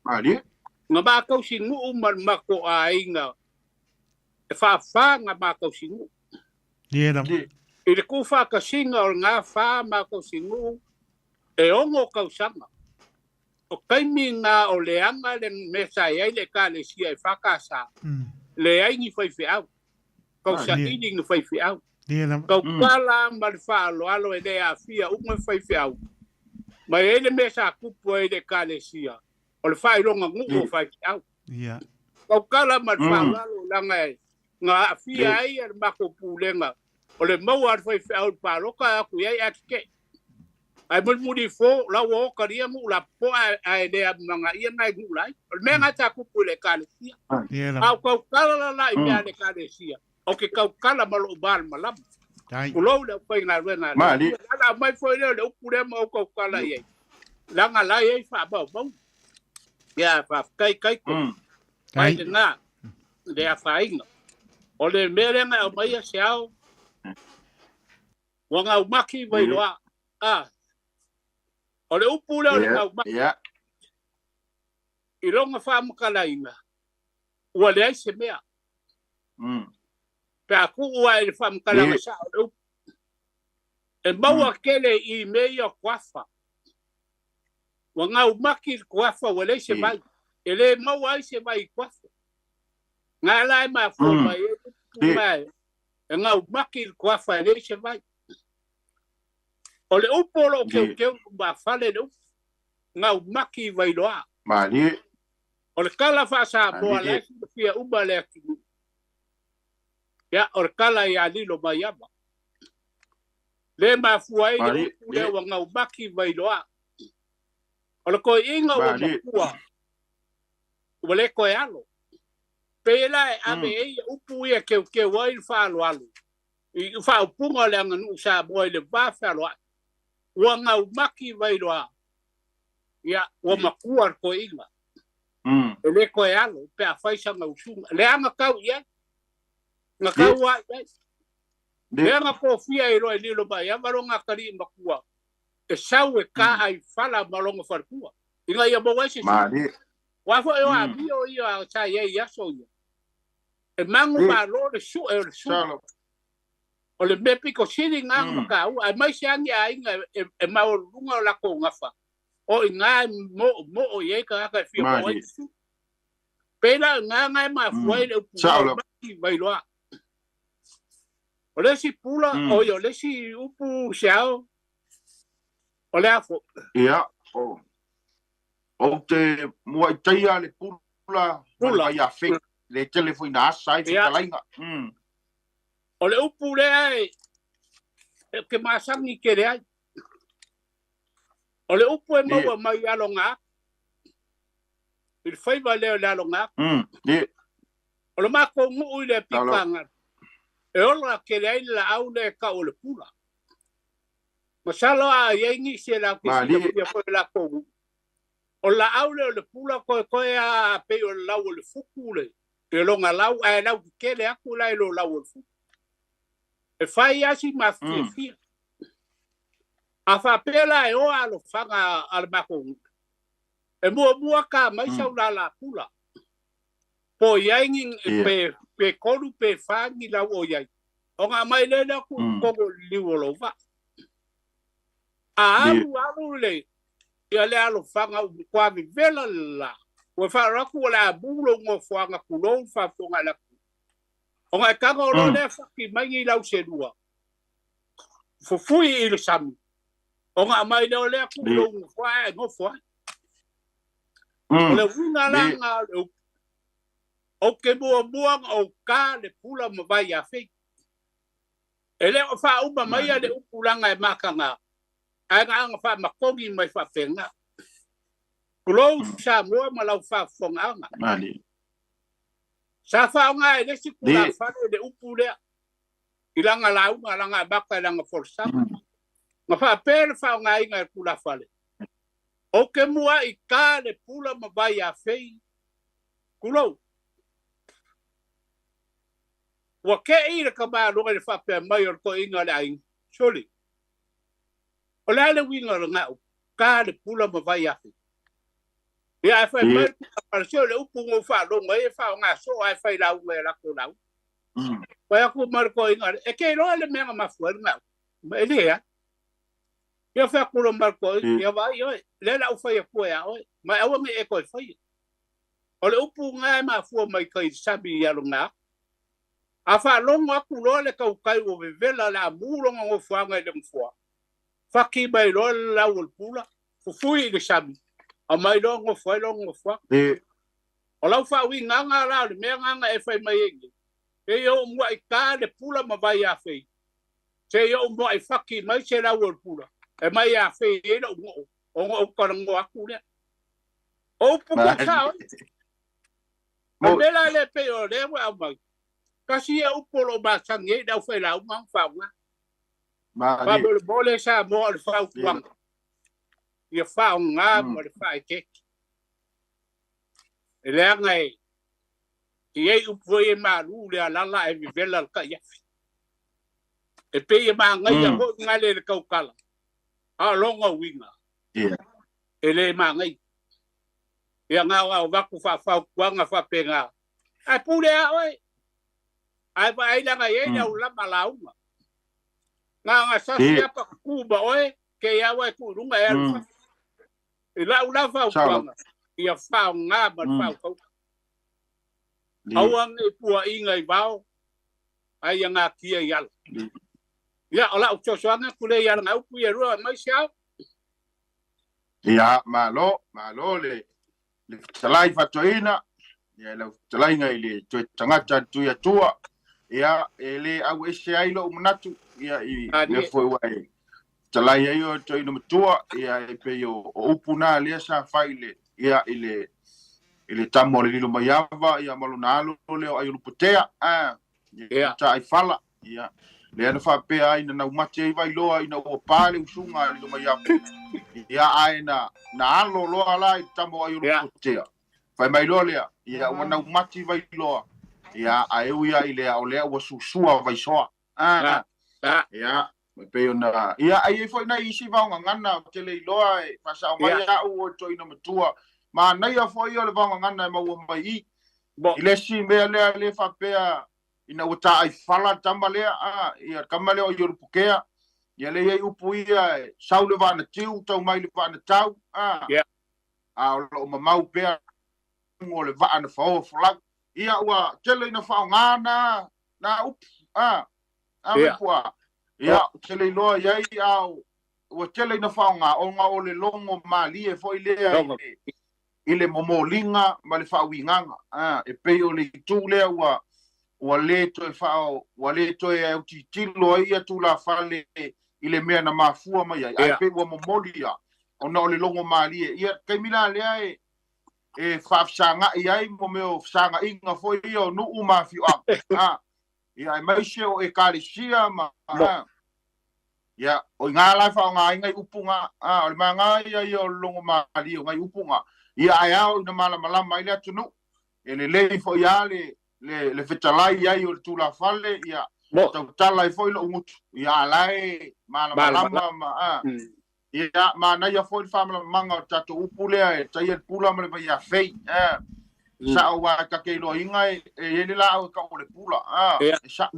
Malie. Na ma tausinuu ma le matou aiga e faafa na ma tausinuu. Ie lava. I le tuufaatasiga o lena fa ma tausinuu e 6 tausaga. O taimi na o leaga le mea sa i ai le Ekalesia e EFKS, leai ni faifeau, tausaili ni faifeau. Tautala ma le faaaloalo e le aafia uma faifeau. Ma e i ai le mea sa tupu ai i le Ekalesia, o le faailoga nuu o faifeau. Tautala ma le faaaloalo leaga na aafia ai le matou pulega o le maua a le faifeau i le palota e atu i ai ae tetee. Ae mulimuli ifo, la ua o talia nuu lapopoa ae le amanaia nai nuu lai. O le mea lena sa tupu i le Ekalesia. A o tautala la la i mea a le Ekalesia, ou te tautala ma lou malamalama. Tulou le aufaigaluega a le Atua. O le ala aumai foi lea o le upu lea ma ou tautala i ai, leaga la e i ai faamaumauga. Ia, faafetai Taito. Mai lena, le afaina. O le mea lea na e aumaia se ao, ua gaumaki Vailoa. A, o le upu lea o le gaumaki, i lona faamatalaina, ua leai se mea. Pe a tuu ae i le faamatalaga sao o le upu, e maua tele i mea ia o kuafa. Ua gaumaki le kuafa ua leai se vai. E le maua ai se vai i kuafa. Nga la e mafua mai ai le upu ma e gaumaki le kuafa e leai se vai. O le upu o lo o keukeu i lumafale le upu, gaumaki i Vailoa. O le tala faa-Samoa la e silafia uma e le atunuu, ia, o le tala ia Lilomaiava. Le mafua ai le upu lea ua gaumaki Vailoa. O le toeaiina ua makua, ua le toe alo. Pei la e ave ai upu ia e keukeu ai le faaaloalo i faaupuga o le aganuu Samoa i le va fealoai. Ua gaumaki Vailoa, ia, ua makua le toeaiina. E le toe alo pe afai sana usuga. Leaga tau i ai. Na tau lava i ai. Lea na tofia ai loa e Lilomaiava lona atalii matua e sau e kaa i fala ma lona faletua ina ia maua ai se sui. Aua foi o amio ia sa i ai i aso ia. E magu malo le sue o le sui. O le mea pito sili lena na mataua, aemaise lava ni aiga e maualuluga o latou gafa, o i ina e moomoo i ai tagata e fia maua ai se sui. Pei la o ina na e mafua ai le upu mai Vailoa. O le isi pula, oi, o le isi upu se ao, o le a foi? Ia, ou te muaitaia le pula ma le vaiafe, le tele foi na asa ai fetalaiga. O le upu lea e ke masani tele ai. O le upu e maua mai i aloga atu, i le faiva lea o le aloga atu. O le matou nuu i le Apikagalo, e ola tele ai le laau lea e tau o le pula. Masalo a i ai nisi e latou te silafia foi le latou nuu. O le laau lea o le pula koekoe a pei o le lau o le futu le lona lau ae lau tetele atu la i lo lau o le futu. E fai lava si mafiafia. A faapea la e o alofaga a le matou nuu, e muamua ta mai sau lala pula. Po o i ai ni pe tolu pe fa ni lau o i ai, ona aumai lea lea tuu i totonu o le liu o lou vaa. A alu alu le ia le alofaga ua matua vevela le la, ua faalogo atu o le a mu lou nofoaga tulou le faafofoga i le atunuu. Ona e tago loa lea faki mai ni lau se lua, fufui i le sami, ona aumai lea o lea tuu i lou nofoa ae e nofo ai. O le uiga la lena o le upu, ou te muamua ona ou ta le pula ma vaiafei. E le o faauma maia le upu leaga e mataga, ae na ona faamatogi mai faapena. Tulou Samoa ma lau faafofogaaga. Sa faaaoga e le isi tulafale le upu lea i lana lauga, lana amata i lana folasaga. Na faapea le faaaogaina e le tulafale, Ou te muaʻi ta le pula ma vaiafei, tulou. Ua teʻi le tamaloa i le faapea mai o le toeaina o le aiga, Sole, o le a le uiga o lena upu, ta le pula ma vaiafei? Ia ae fai mai le tulafale, se o le upu na ou faalogo ai e faaaoga soo ae fai lauga i a latou lauga. Fai atu ma le toeaina, e te iloa le mea na mafua ai lena upu? E leai. Ia fai atu loa ma le toeaina, ia vaai oe, lea o le a ou fai atu ia oe, ma e aua ne i e toe faia. O le upu lena e mafua mai tai i le sami i aloga. A faalogo atu loa le tautai ua vevela le a mu lona nofoaga i le nofoa, faki mai loa le lau o le pula, fufui i le sami, aumai loa nofo ai lona nofoaga. O lau faauigaga la o le mea lena na e fai mai ai nei, seia oo muaʻi ta le pula ma vaiafei, seia oo muaʻi faki mai se lau o le pula, e mai afei ai lou goo, ona ou talanoa atu lea. O upu tuusao ia. O le mea la lea e pei o lea ua aumai, tasi ia upu o lo o masani ai le aufailauga ona faaaoga. Faamolemole Samoa o le fautuaga, ia faaaoga ma le faaeteete. E leaga e i ai upu foi e malu le alala ae vevela le taiafi. E pei e manaia foi gale le tautala, a o lona uiga, e le manaia. Ia na ona avatu faafautuaga faapena, ae pule lava oe, ae vaai leaga e i ai le aulama lauga. Na ona sasi lava patutu ma oe, kei lava e tuu i luga e alu i fafo. I lau la fautuaga, ia faaaoga ma le faautautaga. Aua ne i puaina i vao, ae ia natia i ala. Ia, o lau fesoasoani atu lea i ala upu ia e lua, aemaise ao. Ia, malo, malo le le fetalai faatoeaina, ia lau fetalaiga i le toe tagata le Tuiatua, ia e le auese ai lou manatu, ia i mea foi ua e fetalai ai oe toeaina matua, ia e pei o upu na lea sa fai i le, ia i le i le tama o le Lilomaiava, ia ma lona alo lea o Aiolupotea, a, ia Taaifala, ia lea na faapea ai na naumate ai Vailoa ina ua pa le usuga a Lilomaiava, ia ae na na alo loa la i le tama o Aiolupotea. Fai mai loa lea, ia ua naumati Vailoa, ia ae ui lava i lea o lea ua susua Vaisoa. A, ia, e pei ona, ia, ae i ai foi nai isi vaogagana ou te le iloa e faasao mai au o toeaina matua. Manaia foi ia o le vaogagana e maua mai i i le isi mea lea le faapea ina ua taaifala le tama lea, a, ia le tama lea o Iolupukea, ia lea e i ai upu ia e sau le vaa na tiu, tau mai le vaa na tau, a, a o lo o mamau pea o le vaa na faoa folau. Ia ua tele ina faaaoga na na upu, a, a Vaipua. Ia, ou te le iloa i ai, a ua tele ina faaaoga ona o le logo malie foi lea i le momoliga ma le faauigaga. A, e pei o le itu lea ua ua le toe faa, ua le toe autilotilo ai ia tulafale i le mea na mafua mai ai, ae pei ua momoli ia ona o le logo malie. Ia, taimi la lea e e faafesagaʻi ai mo mea o fesagaʻiga foi ia o nuu ma afioaga, a, ia aemaise o ekalesia ma, a, Ia, o i ngā lai whaonga ai upunga, a, o le manga ia ia o longo maali o ngai upunga. Ia ai ao ina malamalama i le atunu, e le lei fo ia le fetalai ai o le tulafale, ia, tautala ai foi lou gutu. Ia alae malamalama ma, a, ia, manaia foi le faamalamamaga o le tatou upu lea e taia le pula ma le vaiafei. Sa o wa ta ke iloaina e i ai le laau e kau o le pula. E sa.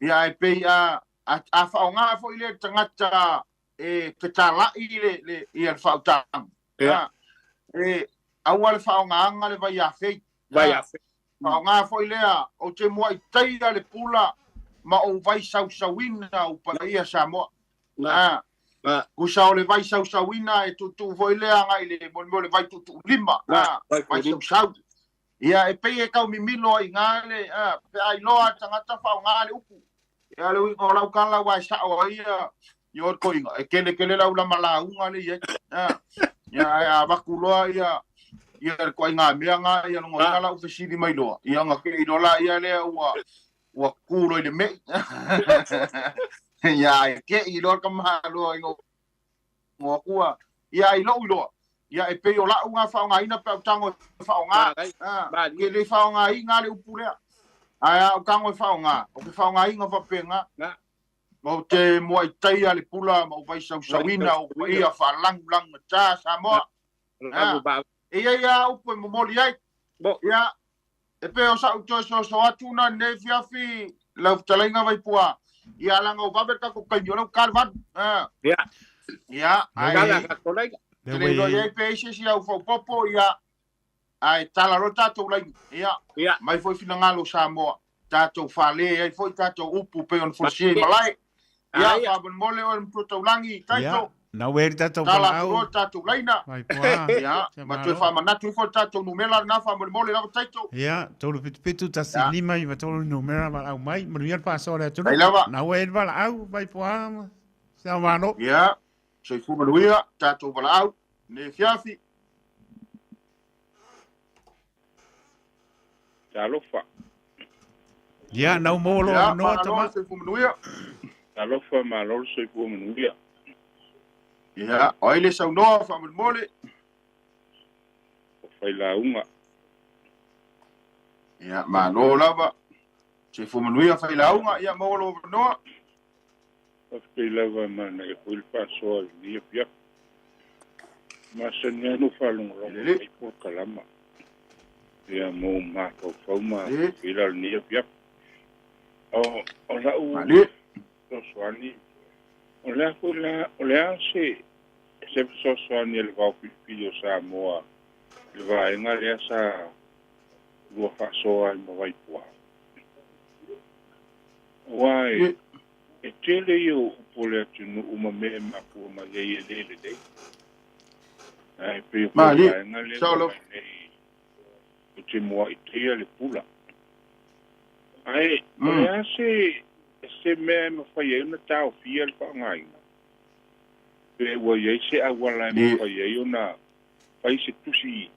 Ia e pei a faaaoga foi le tagata e fetalai le ia le faautaga. E aua le faaaogaaga le vaiafei. Vaiafei. Faaaoga foi lea o te muaitaia le pula ma ou vaisausauna o paia Samoa. Kusa o le vaisausauna e tuutuu foi lea agai le mo le vaituutuulima. Vaisausau. Ia e pei e tau mimilo ai ngā le pe ai loa tagata faaaoga le upu. Ia le uiga o lau tala ua e sao ai ia i o koinga e kele kele lau lama lauga le ia. Ia ai a vaku loa ia ia le koinga mea ngā ia longo ina lau fesili mai loa. Ia nga ke ilola ia lea ua kulo i le mei. Ia e ke iloa ka mahalo i ngo kua. Ia i lou iloa. Ia e pei o lau ngā whaongaina pe au tango e whaonga. Ke le whaonga i ngā le upu lea. Ai au tango e whaonga. O ke whaonga i ngā whapenga. Mo te mua i taia le pula ma o vaisausauna o paia whalangulangu ta Samoa. E ia ia upu e momoli ai. Ia e pe o sa uto so so atu na nei fiafi lau fetalaiga Vaipua. Ia langa o vave tatou taimi o lea ua kalevanu. Ia. Ia, ai te le iloa i ai pe ai se isi au faupopo, ia, ai tala loa tatou laini. Ia, mai foi finagalo Samoa, tatou fale ai foi tatou upu pei ona folasia i malae. Ia, faamolemole oe le matua taulagi, Taito. Na ue le tatou Tala valaau. atu loa le tatou laina. Vaipua. Ia, ma toe faamanatu ifo le tatou numera lena faamolemole lava Taito. Ia, 377 1 5 93 numera valaau mai. Manuia le faasoa o le atunuu. Mai lava. Na ue le valaau, Vaipua ma se aumalo. Ia, soifua manuia, tatou valaau, nei afiafi. Talofa. Ia, na ua maua lou Ia, avanoa, malo tama. le soifua manuia. Talofa, malo le soifua manuia. Ia, o ai le saunoa faamolemole. O Failauga. Ia, malo lava. Soifua manuia Failauga, ia maua lou avanoa. Faafetai lava manaia foi le faasoa i lenei afiafi. Masani lava ona ou faalogologo Lelei. mai polokalama. Ia mo mafaufau ma Lelei. ila lenei afiafi. O lau Malie. fesoasoani, o le a foi la, o le a se fesoasoani a le vaofilifili o Samoa i le vaega lea sa lua faasoa ai ma Vaipua. Aua e tele ia o upu o le atunuu ma mea e mafua mai ai e le lelei. Ae pei o foi le Malie. vaega lea Sao ua lava. mai nei o te muaitaia le pula. Ae o le a se mea e mafai ai ona taofia le faaaogaina. Pe ua i ai se auala e mafai ai ona fai se tusi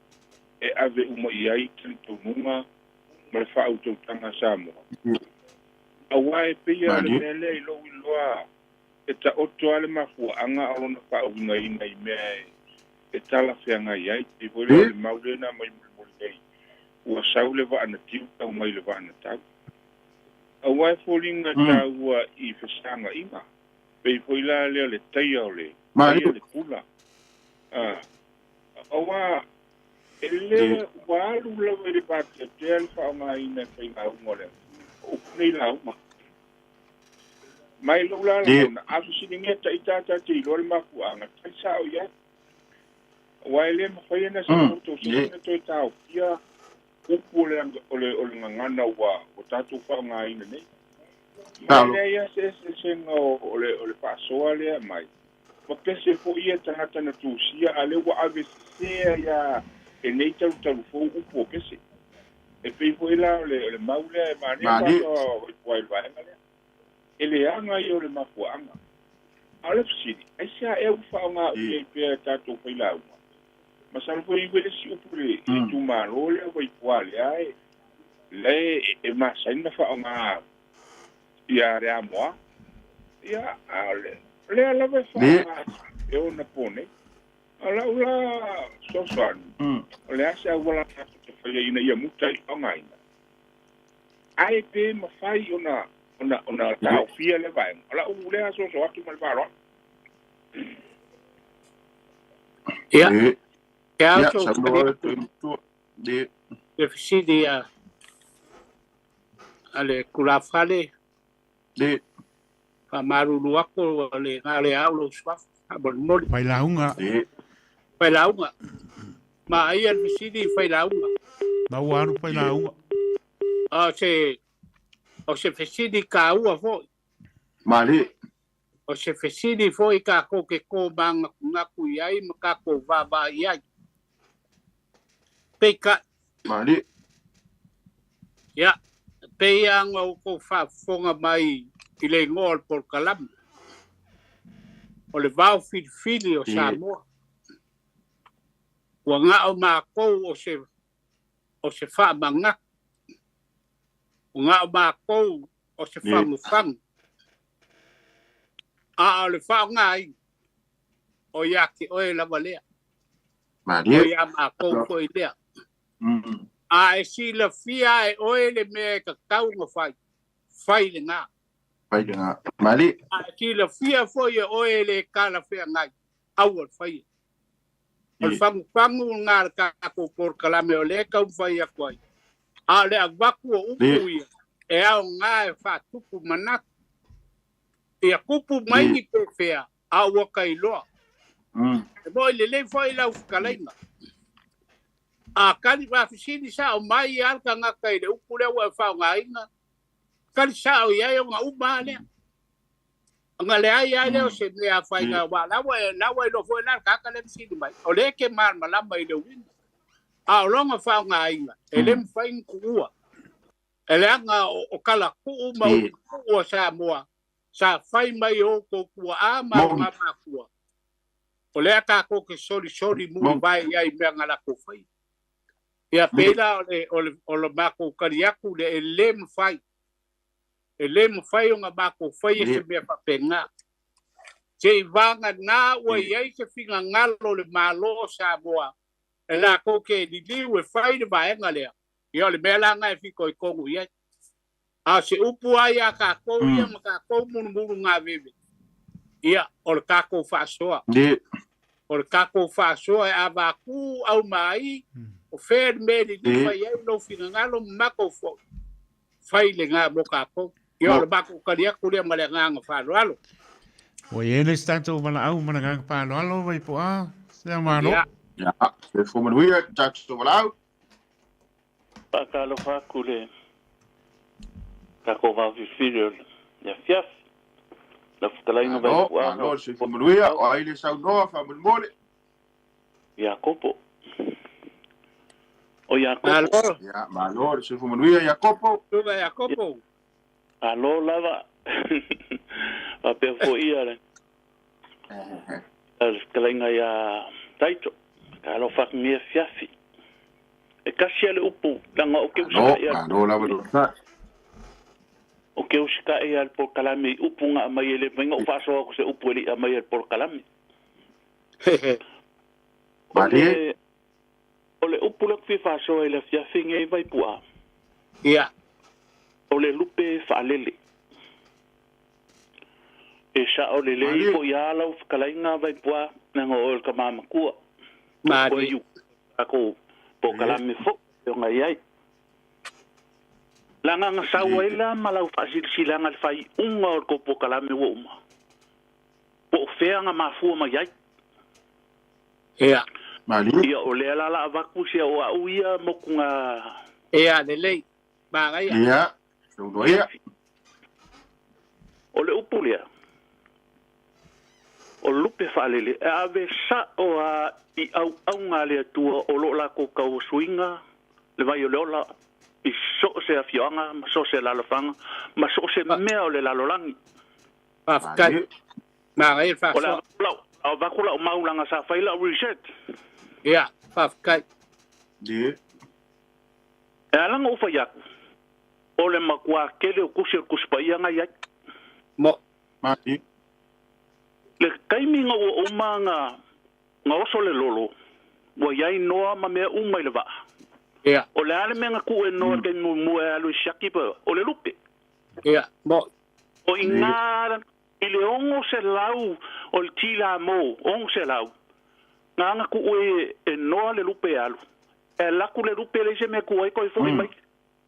e ave uma i ai talitonuga ma le faautautaga a Samoa. Aua e pei lava o le Malie. mea lea i lou iloa e taoto lava le mafuaaga o lona faauigaina i mea e talafeagai ai. Pei foi lea o le mau lea na aumai mulimuli nei, ua sau le vaa na tiu tau mai le vaa na tau. Aua e foliga taua i fesagaiga. Pei foi la lea o le taia o le Malie. taia le pula. Aua e le ua alu lava i le vateatea le faaaogaina e faigauga o le o upu nei lauga. Mai lou la lagona, a fesiligia taita ta te iloa le mafuaaga, tali sao i ai. Aua e le mafai ona se poto se Ie. na toe taofia upu o le gagana ua tatou faaaogaina nei. Ma Talo. leai lava se eseesega o le faasoa lea mai. Ma pese foi ia tagata na tusia, a lea ua ave sesea ia e nei talutalu fou upu o pese. E pei foi la o le mau lea e manaia Malie. faasoa o i le vaega lea. E leaga ia o le mafuaaga. A o le fesili, aisea ea ua faaaoga Ie. i ai pea e tatou failauga. Masalo foi i le isi upu le itumalo lea Vaipua lea e le e masani na faaaoga ia le amoa. Ia, a o le Lea lava e faaaoga e ona po nei. A o lau la fesoasoani, o le a se auala tatou te faia ina ia muta ai le faaaogaina? Ae pe mafai ona ona ona taofia lea vaega. O lau lea soso atu ma le faaaloalo. Ia, e ao so le fesili a le tulafale. Faamalulu atu ua le na le ao lou suafa faamolemole. Failauga. Failauga. Maaia le fesili i failauga. Maua alu failauga. O se o se fesili taua foi. Malie. O se fesili foi tatou te tomanatunatu i ai ma tatou vaavaai i ai. Peitai. Malie. Ia, e pei lava ona outou faafofoga mai i le igoa o le polokalame, o le Vao Filifili o Samoa. Ua na o matou o se, o se faamanatu, ua na o matou o se fagufagu, a o le faaaogaina, o ia te oe lava lea, o ia matou foi lea. A e silafia e oe le mea e tatau ona fai, fai lena. Fai lena. Malie. A e silafia foi e oe e le talafeagai, aua le faia. O le fagufagu lena a le tatou polokalame o lea e taumafai atu ai. A o le avatu o upu ia, e aoga e faatupu manatu. Ia tupu mai ni pefea, a ua ta iloa. E moi lelei foi lau fetalaiga. A tali faafesili sao mai lava le tagata i le upu lea ua e faaaogaina, tali sao i ai ona uma lava lea. Ona leai lava lea o se mea afaina, aua o la ua la ua iloa foi la le tagata lea e fesili mai, o lea e te malamalama i le uiga. A o lona faaaogaina, e le mafai ona tuua. E leaga o talatuu ma uputuu a Samoa sa fai mai e outou tuaa ma augamatua, o lea tatou te solisoli mulivae i ai i mea na latou faia. Ia pei la o le, o le, o le matou tali atu lea, e le mafai, e le mafai ona matou faia se mea faapena. Seiavagana ua i ai se finagalo o le Malo o Samoa e latou te liliu e fai le vaega lea, ia o le mea la lena e fitoitonu i ai. A o se upu lava ia tatou ia ma tatou mulumulu gaveve, ia, o le tatou faasoa. O le tatou faasoa e avatu aumai, o fea le mea e lilifa i ai lou finagalo ma matou foi, fai lena mo tatou. Ia, o le matou tali atu lea ma le agaga faaaloalo. Ua i ai le isi tatou valaau ma le agaga faaaloalo, Vaipu'a, Sea Malo. Ia. Ia, soifua manuia i le tatou valaau. Faatalofa atu le tatou vao filifili o le afiafi. Lau fetalaiga Malo, Vaipu'a malo le soifua manuia, o ai le saunoa faamolemole. Iakopo. O Iakopo. Malo. Ia, malo le soifua manuia Iakopo. Susuga Iakopo. Malo lava. Faapea foi ia le fetalaiga ia Taito. Talofa atu lenei afiafi. E tasi lava le upu, leaga ou te Malo, usitai malo lava le onosai. Ou te usitai lava i le polokalame i upu na aumai e le mafai ona ou faasoa atu se upu e le i aumaia i le polokalame. O Malie. le, o le upu lea ou te fia faasoa i le afiafi nei Vaipu'a, Ia. o le lupe faalele. E sao lelei Malie. foi lava lau fetalaiga Vaipu'a, leaga o oe o le tama matua. O oe Malie. i tatou polokalame foi e ona i ai. Leaga na sau ai la ma lau faasilasilaga i le faaiuga o le tou polokalame ua uma, po o fea na mafua mai ai. Ia. Malie. Ia, o lea la la avatu sia o au ia motuga. Ia, lelei. Manaia. Ia, saunoa ia. O le upu lea, o lupe faalele, e ave sao lava i auauga a le Atua o lo o latou tauasuina le vai o le ola i so o se afioaga ma so o se alaalafaga ma so o se mea o le lalolagi. Faafetai. Malie. Manaia le O le faasoa. a lau, avatu lau mau leaga sa fai lau research. Ia, faafetai. Ie. E ala ona ou fai atu, o le matua tele o tusi o le Tusi Paia na i ai. Mo. Malie. Le taimi nga ua uma nga oso le lolo, ua iai noa ma mea uma i le vaa. Ia. O le a le mea na tuu e Noa i le taimi muamua e alu e siaki pe, o le lupe. Ia, mo. O i ina i le 600 o le tila mo, 600, na na tuu e e Noa le lupe e alu. E alu atu le lupe e leai se mea e tu ai koe foi mai.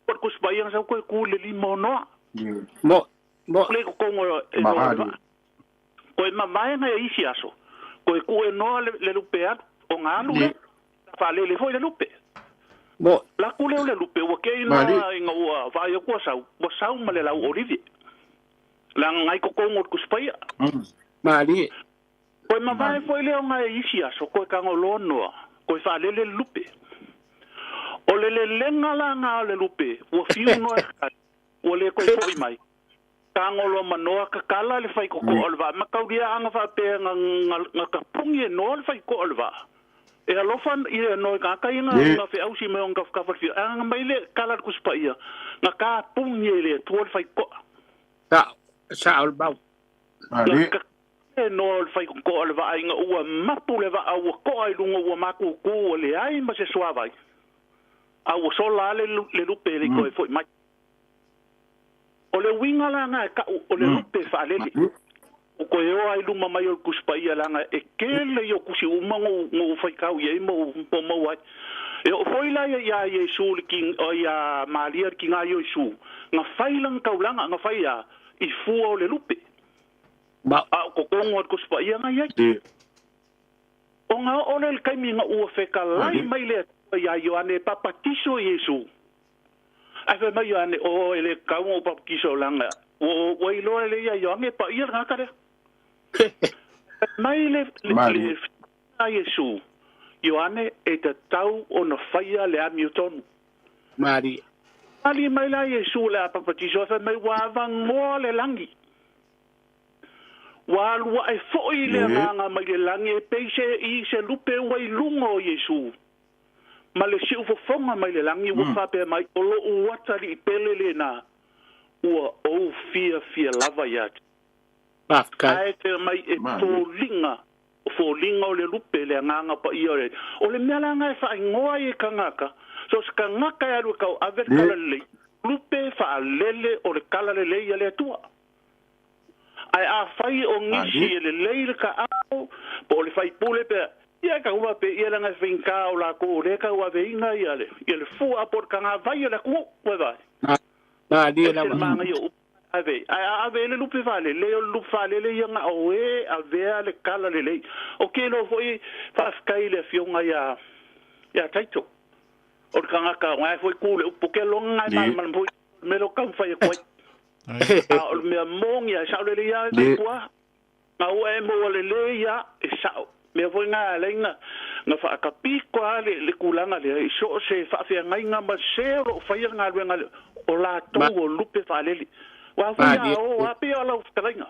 O le Tusi Paia na sau koe tu i le lima o Noa. Mo, mo. Le i totonu e Noa le vaa. Koe mavae na e isi aso, koe tuu e Noa le, le lupe e alu, o na alu lea, sa faalele foi le lupe. Mo. Laku lea o le lupe, ua kei Noa ina ua vaai atu ua sau, ua sau ma le lau olive. Leaga na i totonu o le Tusi Paia. Malie. Koe mavae foi lea o na e isi aso, koe tagoloa Noa, koe faalele le lupe. O le lelega la na o le lupe, ua fiu Noa e kai, ua le koe foi mai. Tagoloa ma Noa kakala le faikokoa o le vaa. Mataulia ana faapea nga tapuni e Noa le faikokoa o le vaa. E alofa ia Noa i tagata ia nga feausi mai ona tafatafa le fia. Ana mai le kala le Tusi Paia, na tapuni e le Atua le faikokoa. Sao, sao le mau. Na kakala e Noa le faikokoa o le vaa ina ua mapu le vaa ua koa i luga ua matutu ua leai ma se suavai. A ua sola lava le lupe e le i toe foi mai. O le uiga la na e ta'u o le lupe faalele, ua toe o a i luma mai o le Tusi Paia leaga e tele ia o tusi uma na ou faitau i ai ma ou maua ai. E oo foi la ia Iesu le ki, ia Maria le kina o Iesu, na fai lana taulaga, na fai a i fua o le lupe. Ma. A o totonu o le Tusi Paia na i ai. Ona oo lea i le taimi na ua fetalai mai le Atua iā Ioane e papatiso Iesu. Ae fai mai Ioane, O, e le tatau ona ou papatiso leaga ua iloa e le ia Ioane e paia le tagata lea. Fai mai le le a Iesu, Ioane, e tatau ona faia le amiotonu. Malie. Tali mai la Iesu o le a papatiso, ae fai mai, Ua avanoa le lagi. Ua alu ae foi le Agaga mai le lagi e pei se i se lupe ua i luga o Iesu. Ma le siufofoga mai le lagi ua faapea mai, O lou atalii pele lena, ua ou fiafia lava ia te. Faafetai. Ae te mai e foliga, o foliga o le lupe, le Agaga Paia o le Alii. O le mea la lena e faaigoa ai e tagata, so o se tagata e alu e tauave le talalelei, lupe faalele o le talalelei a le Atua. Ae afai o nisi e lelei le taao po o le faipule pe ia e taua pe ia leaga e faigata o latou o lea e tauaveina ia le ia le fua po o le tagavai o le atunuu ua vaai. Malie Ese le lava. manaia o upu ave ae a ave ai le lupe faalele o le lupe faalele ia na o e avea le tala lelei. O ke iloa foi faafetai i le afioga ia ia Taito o le tagata o ae foi ku le upu ke loga e malamalama foi le mea lea o taumafai atu ai. A o le mea moni a e sao lelei a e Vaipua, na ua e maua lelei a e sao. Mea foi na alai na na faatapito a le le tulaga lea i so o se faafeagaiga ma se o lo o faia le galuega lea o latou o lupe faalele. Aua foi a o a pei o lau fetalaiga.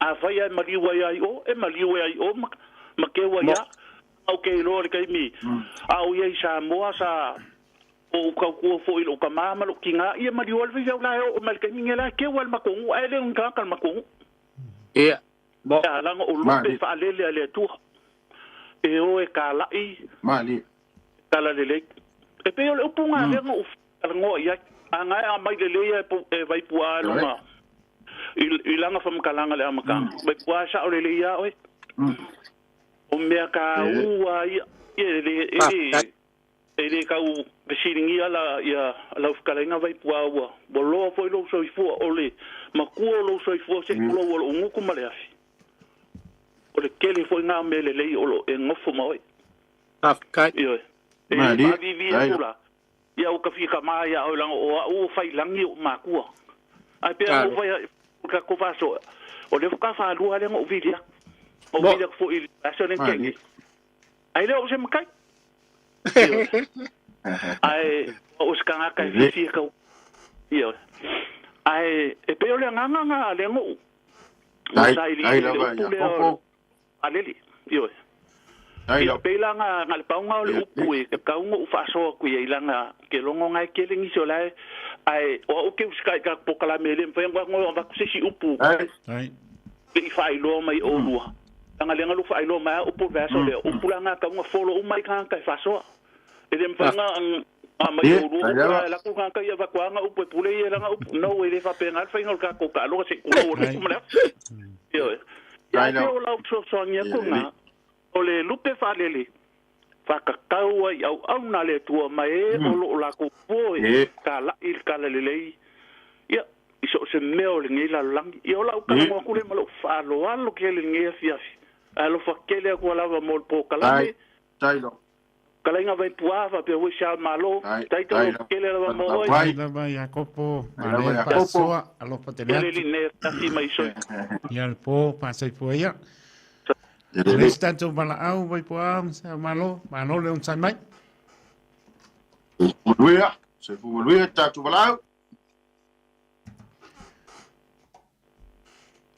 Afai a e maliu ai a i o, e maliu ai a i o ma ma keu ai a. Au ke iloa le taimi a o ia i Samoa sa O ou tautua foi i lou tama ma lou tina, ia maliu ai le faifeau la e oo mai le taimi nei la e keu ai le matou nuu, ae le o ni tagata o le matou nuu. Ia, mo. Ia, leaga o lupe faalele a le Atua, e o e kalai talalelei. E pei o le upu na lea na ou talanoa i ai, a na e aumai lelei e e Vaipuaa i lona, i lana faamatalaga i le amataga. Vaipuaa e sao lelei ia oe. O mea taua ia, e le, e le, E le tau fesiligia la ia lau fetalaiga Vaipuaa ua ua loa foi lou soifua o le matua o lou soifua se i tulou o lou gutu ma le afi. O le tele foi na o mea lelei o lo e nofo ma oe. Faafetai. Ioe. E le faavivi atu la ia ua ta fia tama ia oe leaga o au ua fai lagi ou matua. Ae pei ona ou fai atu i le tatou faasoa o lea faatoa faalua lea ona ou vili atu. Na ou vili atu foi i le aso lea na tea nei. Ai lea o se matai. Ae o se tagata e fiafia kau. Ioe. Ae e pei o le agaga na lea na ou saili i le upu lea o aleli. Ioe. Ia pei la na le pauga o le upu e tatau ona ou faasoa atu i ai leaga ke logo na e tele nisi o la e ae o au ke usikai i ka polokalame e le mafai ona avatu se isi upu. Ai. Le i faailoa mai oulua. Leaga le galu faailoa mai a upu le vaiaso lea, upu la ga tauga folo uma ai tagata e faasoa. E le mafai ona aumai oulua upu la e alu atu le tagata ia avatu lava ana upu e pule ia i lana upu. No, e le faapena le faiga o le tatou taaloga se i tulou o le upu ma le afi. Ioe. Ia ae pei o lau fesoasoani atu lena, o le lupe faalele faatatau ai i auauna a le Atua ma e o lo o latou poe talai i le talalelei, ia, i so o se mea o lenei lalolagi. Ia, o lau talanoa atu lea ma lou faaaloalo tele i lenei afiafi, ae alofa tele atu lava mo le polokalame. Fetalaiga Vaipuaa faapea foi Siao Malo, tai tau tele lava mo oe. Tai lava Iakopo, malo le faasoa, alofa tele atu. Tele lenei afiafi mai soi. Ia le po faasoifua ia. O le isi tatou valaau Vaipuaa ma Siao Malo, malo le onosai mai. Manuia, soifua manuia tatou valaau.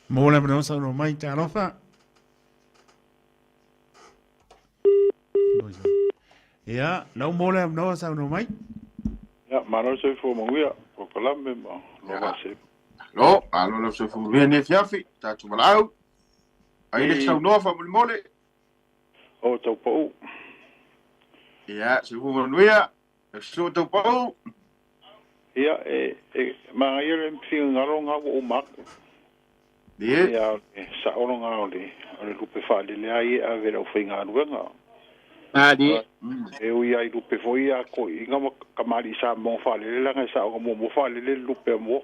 Mo le avanoa saunoa mai, talofa. Ia, lau mo le avanoa saunoa mai. Ia, malo le soifua manuia, polokalame ma lo vaaseu. Malo, malo le soifua manuia nei afiafi, tatou valaau. Ai le saunoa faamolemole. O tau pau. Ia, soifua manuia, susu tau pau. Ia, e manaia le finagalo lena ua uma atu. Ia, o le saologa o le lupe faalele lava ia e ave i le aufaigaluega. E ui lava i lupe foi ia a toeaiina ma tamalii Samoa faalele leaga e sao na muamua faalele le lupe a mua.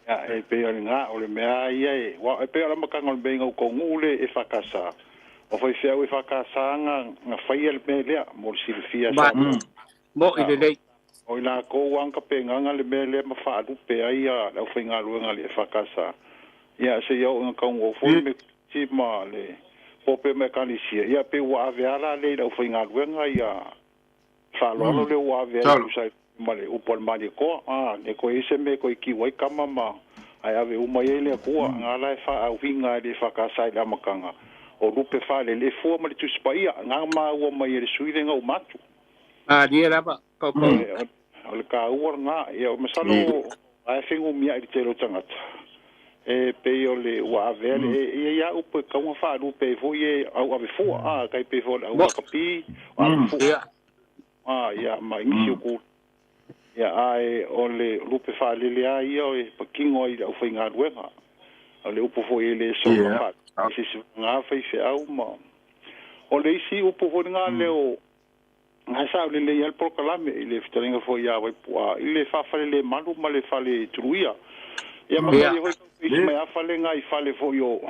Ia, e pei o lena, o le mea ia e, e pei o le amataga o le mea ina ua taunuu le EFKS, o faifeau EFKS na faia le mea lea mo le silafia e Samoa. Mo'i lelei. O i latou lava na tapenaga le mea lea ma faalupe ai le aufaigaluega a le EFKS, ia seia oo ina taunuu foi le Metotisi ma le Pope ma Ekalesia, ia pei ua ave lava la lea i le aufaigaluega ia faaaloalo lea ua ave ai e tusa ai ma le upu a le Malietoa, a, le toe i ai se mea e toe tiu ai tama ma ae ave uma i ai le Atua, na la e faaauiga ai le EFKS i le amataga o lupe faalele e fua ma le Tusi Paia, na maua mai e le sui lea na uma atu. Malie lava, kaukau. O le taua lena. Ia, masalo ae fenumiai i le tele o tagata, e pei o le ua avea le, e i ai lava upu e tatau ona faalupe ai foi e au ave fua, a, tai pei foi o le au lakapi, o ave fua, a, ia, ma nisi o tulaga. Ia, ae o le lupe faalele lava ia e patino ai i le aufaigaluega. O le upu foi e le soona faalupe i se isi vaega faifeau ma. O le isi upu foi lena lea o Na sao lelei ai le polokalame i le fetalaiga foi ia Vaipu'a i le faafalelemalu ma le fale tuluia. Ia ma faia foi tau mai a fale nga i fale foi o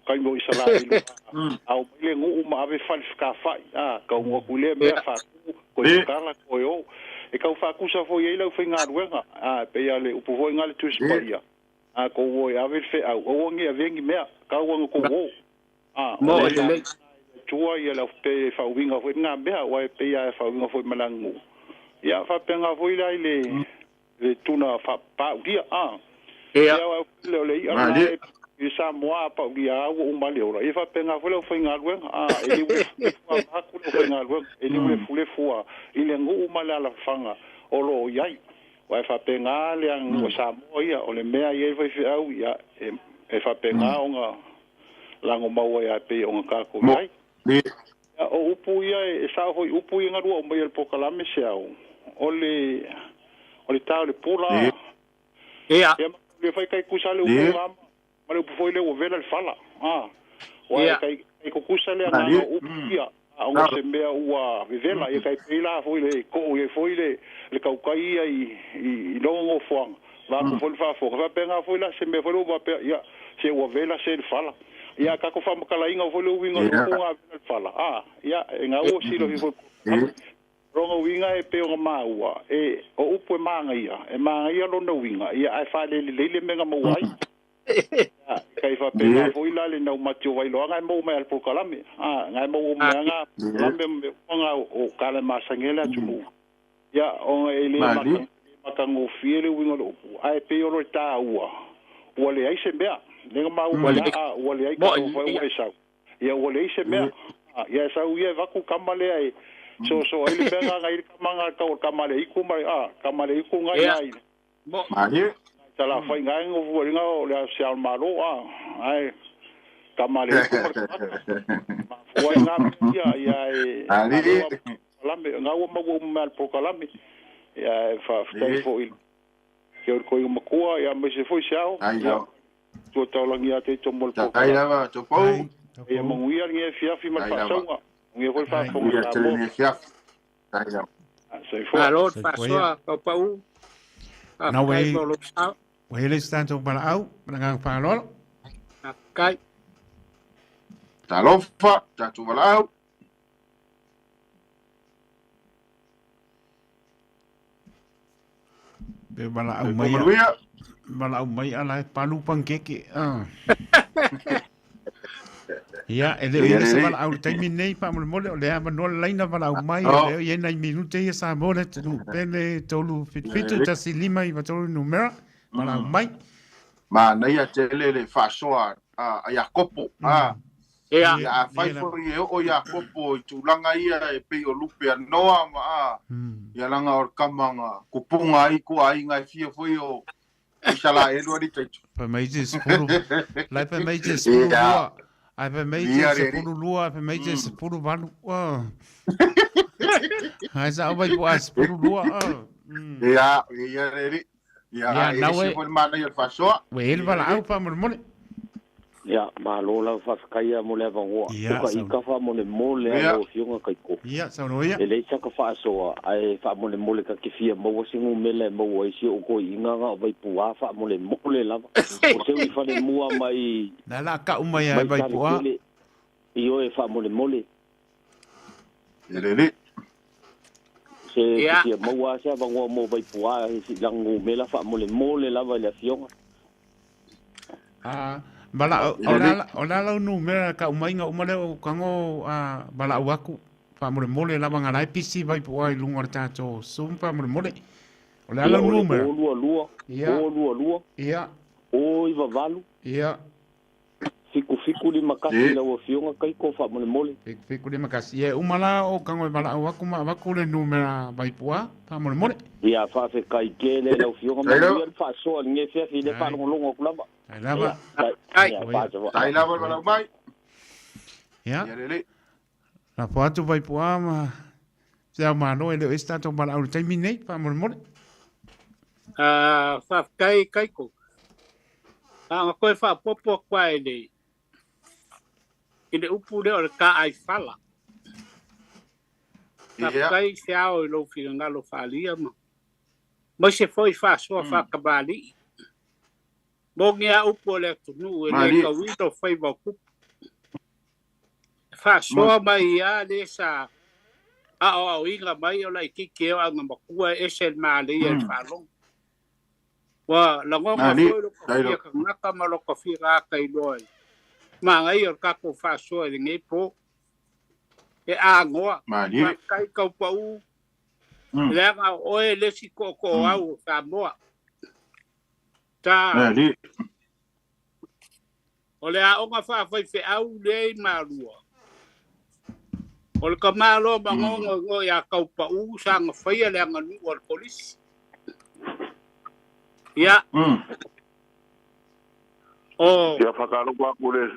taimi o Isaraelu a o mai le nuu ma ave fale fekafai a tau atu i lea mea faatu toe tatala toe o e tau faakusa foi ai le aufaigaluega a pei a le upu foi nga le Tusi Paia a tou o e ave le feau aua ne i avea ni mea tau ana tou o. A, o le lelei tua ia le pe faauiga foi lena mea, aua e pei lava e faauiga foi ma le aganuu. Ia, faapena foi la i le le tuna faapaulia, a. Ia, aua o le i'a lena i Samoa a paulia lava ua uma le ola. Ia faapena foi le aufaigaluega, a, e liulefu lava atu le aufaigaluega, e liulefulefu lava i le nuu ma le alafaga o lo o i ai. Aua e faapena le aganuu a Samoa ia, o le mea e i ai le faifeau, ia, e faapena ona lagomau ai a pei ona tatou i ai. Ia, o upu ia e sao foi upu ia na lua aumaia i le polokalame se ao, o le o le ta o le pula. Ia. Ia ma le fai kai kusa le upu nga ma le upu foi lea ua vela le fala. A, ua e kai kai kukusa le agaga o upu ia, a ona se mea ua vevela, ia kai pei la foi le koo ia foi le le kaukai ia i i logo nofoaga, vaeatu foi le faafofoga. Faapena foi la se mea foi lea ua faapea, ia, se ua vela se le fala. Ia, a tatou faamatalaina foi le uiga o le upu na vela le fala, a, ia, e gau ua silafia foi le lona uiga e pei ona maua, e, o upu e manaia, e manaia lona uiga, ia, ae faalelelei le mea na maua ai. Ia, kai faapena foi la le naumati o Vailoa na e maua mai lava i le polokalame, a, na e maua uma mai lava na polokalame ma mea uma na o tala e masani ai le atunuu. Ia, ona e le matagofie le uiga o le upu, ae pei o le taua, ua leai se mea. Lea na maua mai a ua leai talofa e ua e sau. Ia, ua leai se mea. Ia, e sau ia e avatu le tama lea e soso ai le mea na i le tama na tau o le tama a le aitu ma le, a, tama a le aitu na i. Malie. Tala faiga ai gofuaʻiga o le se ao malo a ae tamalē mafua ai gā ia ia e lame ga ua maua uma mea le polokalame ia e faafetai foʻi ke o le koiga makua ia maise foi se ao ia tua taulagi ia te tomo le polokalame lava topou ia manuia lenei afiafi ma le faasauga manuia foi le faafofoga Samoa. Malo le faasoa Taupau. Faafetai mo lou sao. Ua hele se tatou valaau ma le agaga faaaloalo. Faafetai. Talofa, tatou valaau. Pe valaau mai valaau mai ala e palu pankeke. Ah. Ia, e le o i se valaau le taimi nei, faamolemole, o le avanoa le laina valaau mai, o le o i ai nai minute ia Samoa le atunuu pele, 3 7 7 1 5 9 3 numera, valaau mai. Manaia tele le faasoa a Iakopo. A, Ia. ia afai foi e oo Iakopo i tulaga ia e pei o lupe a Noa ma a, ia laga o le kama na kupuga ai ku aiga e fia foi o Isalaelu alii taitu. Fai mai te sepulu, lai fai mai te sepulu lua, ai fai mai te sepulu lua, ai fai mai te sepulu valu. Ai sa au vai po a sepulu lua. Ia, ia le alii. Ia, Ia, e nau ese e- foi le manaia o le faasoa. Ua i ai le valaau faamolemole. Ia, malo lava faafetai lava mo le avanoa. Ia, O ka sau- ika faamolemole a Ia. lau Afioga Kaiko. Ia, saunoa ia. E leai saka faasoa, ae faamolemole ta te fia maua se numela e maua ai si ou toeaina na o Vaipuā faamolemole lava. O seu i falemua mai La la kau mai ai mai Vaipuā. Saletele i oe faamolemole. Ia lelei. Se Ia. te fia maua lava se avanoa mo Vaipuā i lana numela faamolemole lava i le afioga. Ah, valaau, o le a o le a lau numera kau mai nga uma lea o kago a valaau aku faamolemole lava nga la e pisi Vaipuā i luga o le tatou Zoom faamolemole. O le a Ia, lau o le numera? 022 Ia. 022 Ia, 098 ia. 77 51 lau Afioga Kaiko faamolemole. 77 51. Ia e uma la o kago e valaau aku ma avatu le numera Vaipuā faamolemole. Ia, faafetai tele lau Afioga, Tai lava. manuia le faasoa i lenei afiafi i le Ai. faalogologo atu lava. Tai lava. Ia, Ai. ia, faasava. Tai lava le valaau mai. Ia. Ia lelei. Lafo atu Vaipuā ma se ao malo e le o i se tatou valaau i le taimi nei faamolemole. Ah, faafetai Kaiko. A na koe faapopo atu lava i le i le upu lea o le taaifala. Ia. Faafetai se ao i lou finagalo faaalia ma maise foi faasoa faatamalii. Moni a upu o le atunuu e le Malie. tauina o faiva o tupu. E faasoa mai ia le sa aoaoina mai o laitiiti e o aga matua e ese le manaia i le faalogo. Ua lagona Malie. foi lo Tai ka fia lava. tagata ma lo ka fia gata iloa i manaia o le tatou faasoa i lenei po. E agoa. Malie. Faafetai Taupau. Leaga o oe le isi tootooau o Samoa. Ta Malie. o le aoga faafaifeau lea i Malua. O le tamaloa magogoigoa ia Taupau sa gafaia le aganuu a le kolisi. Ia, o Ia whakarongo aku le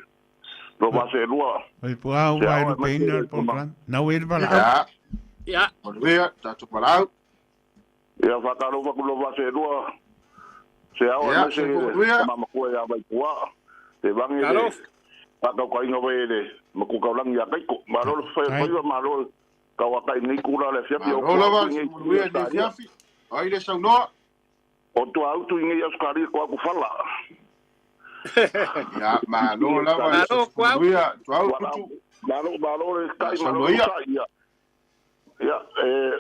lo vase lua. Vaipuā Se ua e ao e lupeina le mai polokalame. Nau e le valaau. Ia. ia, Manuia, tatou valaau. Ia whakarongo aku lo vase lua. Se ao e Ia, mai se se manuia. mamakua ia Vaipuā. Te vangi le Talofa. whakaukainga wai le makukaulangi ia Kaiko. Malo le whai Ai. whaiwa malo kawakai nei kura le fiafi o Malo kua lava, autu i se nei manuia kura i le Australia. afiafi. Ai le saunoa. O tua autu i nei Australia ko aku whala. Ia, malo lava, se Malo, Kuau. manuia. Tuau tutu. Malo malo le kai Ia, malo saunoa le ia. kai ia. Ia e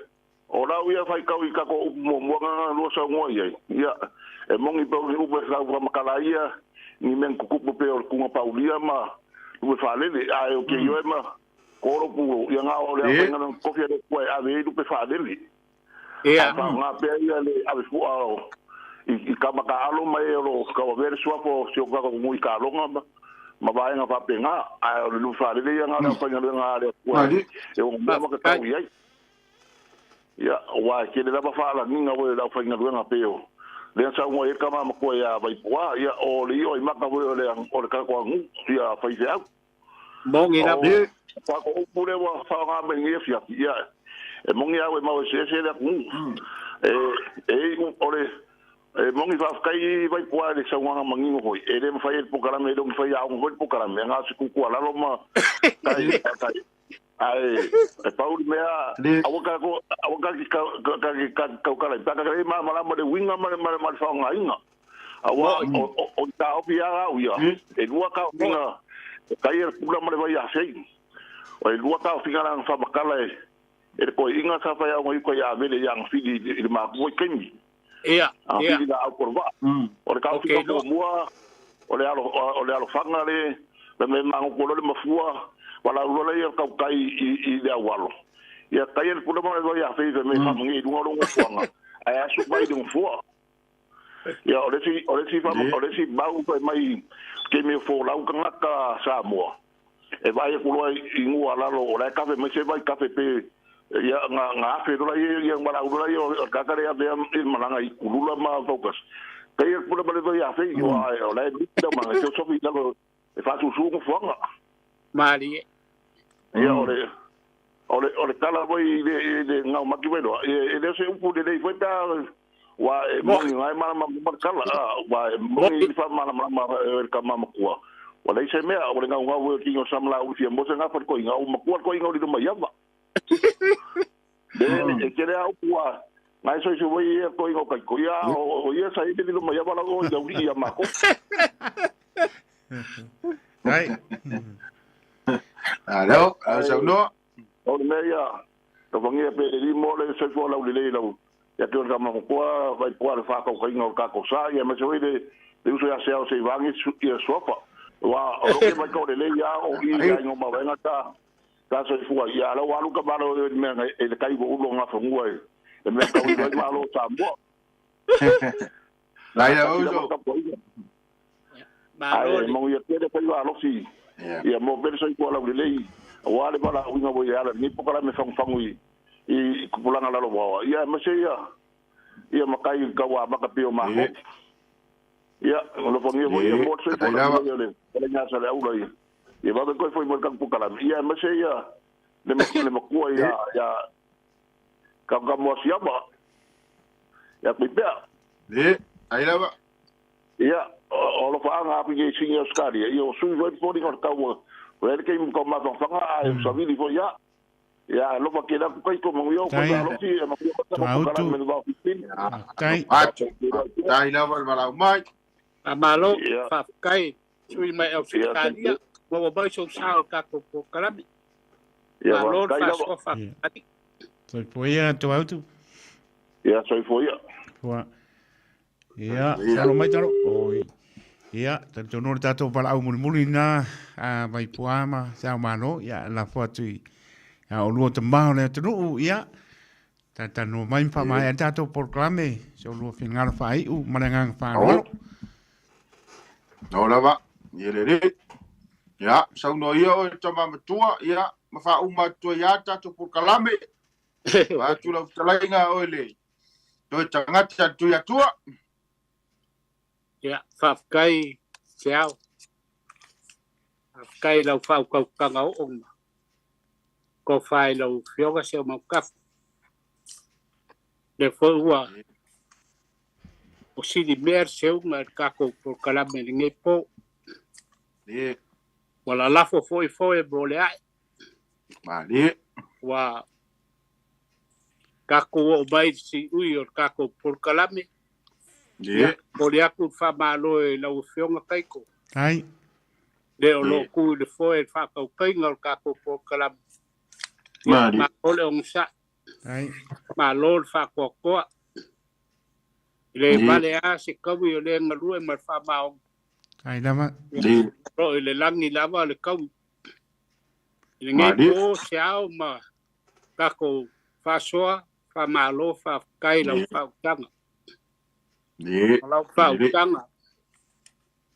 o rau ia whai kau i kako upu mo muanga ngā lua sa ngoa ia. Ia e mongi pau ni upe sa ua makala ia ni men kukupu pe o le kunga paulia ma upe whalele a e o ke ioe ma koro pu ia ngā o le E. awhenga ngā kofia le kua e ave i lupe whalele. ia, A ngā pea ia le ave fua o i ka maka alo mai e o lo ka wavere suafo si o kako ngui ka longa ma ma vaenga whapenga a o le lupe whalele ia ngā le awhenga ngā le kua Malie. e o mea makatau i ai. Ia, wa ke le lava whaala ninga we lau whainga luenga peo. Le sa ua e kama ma koe a Vaipua ia o le io i maka foi o le o le kako angu ia faifeau. Mongi lava. Pa ko upu le ua whaonga me ngia fiafi ia e mongi au e mau e se se le atunuu. E e o le e mongi faafetai Vaipua le saunoaga manino foi e le mafai e le polokalame e le mafai aoga foi le polokalame nga se kuku alalo ma kai kai ae e pau le mea aua ka ko aua ka ki ka ka ka ka ka ka ka ka ma ma le uiga ma ma ma le faaaogaina aua o ta ofi a au ia e lua ka ofiga kai e pula ma le vai asei o e lua ka ofiga la whamakala e e le koiinga sa whai au ngai koe a mele i anga fili i le mākua i kaimi. Ia, Anga ia. fili la au korova. O le ka Okay, ofiga no. mua o le alo o le alofanga le le me mango kolo le mafua wala ulo le ia kaukai i le awalo. Ia kai e le pula ma le vai a fei me whamangi i lunga longo fuanga. Ai asu mai le mafua. Ia o le si o le si whama o le si mau pe mai ke me fo lau kangaka Samoa. E vai e kuloa i ngua lalo o le kafe mai se vai kafe pe ia nga nga afe rola ia ia mara urola ia o kakare a vea i malanga i kulula ma focus. Kai e pula ma le vai a fei o ai o le mita ma se sofi lalo e fatu su ngo fuanga. Malie. Ia o le o le o le kala voi i le le ngau maki vai loa. E le se upu le lei foi ta wa e mongi ngai ma ma ma kala wa e mongi i fa ma ma ma e ka ma makua. Wa lei se mea o le ngau ngau e kingo samla u fia mo se ngā ko inga o makua ko inga o li mai ava. Le e kere au kua ngai so se voi e ko inga kai ko ia o ia sa i le mai ava la o ia uri ia mako. Ai. Alo, saunoa. O le mea ia ka fangia pe le limo le se fo lau le le lau. Ia te o ka makua vai kua le whakau kainga o kako sa ia ma se oi le le uso ia se au se i vangi ia suafa. Wa o roke mai ka o le le ia o i ia ingo mawenga ta ta so fua ia lau alu ka malo e mea e le kai ulo ngā whangua e e mea kau i roi malo Samoa. Lai la uso. Malo. Ai mo ia tele kai wa alofi. Ia mo pere so i lau le lei. Wa le bala uinga mo ia ala ni pokala me fangu fangu i i kupulanga lalo wawa. Ia ma se ia ia makai ka wa maka pio ma. Ia lo fangi mo ia mo so i lau le le nya sa le aula ia. Ia ba ko foi mo ka pokala. Ia ma se ia le makua ia ia ka ka mo siama. Ia pipea. Ai lava. Ia o lo faanga api ke singa Australia. Ia o sui vai pori ngor kau. O le ke mo ma fanga a savili fo ia. Ia lo fa ke la kai ko mo yo ko lo ti e ma ko ka ko me va fitin. Tai. Tai lava le malau mai. A malo fa kai sui mai Australia. Mo ba so sa ka ko ko kalami. Ia Malo kai fa lava. so fa. Soi foia to autu. Ia soi foia. Fua. Ia, salo mai taro. Oi. Ia, talitonu le tātou palau mulimuli nā a Vaipua ma Sao Malo, ia, la fua tui. Ia, o lua tamā o le atunuu, ia, tātanu mai mfa mai a tātou polokalame, se o lua whingaro whaaiu, ma le nganga whaanoalo. No lava, ia le le. Ia, saunoa ia o e tama matua, ia, ma whauma atua ia tātou polokalame. Wā lau whakalainga o le toi tangata tui atua. Ia, whawhakai te ao. Whawhakai lau whaukau o onga. Ko whai lau whioga se o maukafu. Le whaua o sili mea se unga e kako polokalame le ngei pō. Wala lafo foi foi mo le ai. Ma le. Wa kako o mai si ui o kako polokalame. Ia. O le aku whamalo e lau whionga kaiko. Ai. Le o lo ku le foe e whakau kainga o kako polokalame. Mari. Ma ole o ngsa. Ai. Ma lo le whakoakoa. Le vale a se kawi o le ngalue ma le whamao. Ai lava. Ro i le langi lava le kawi. I le ngei pō se ao ma kako whasoa, whamalo, whawhakai lau whautanga. Lau whautanga.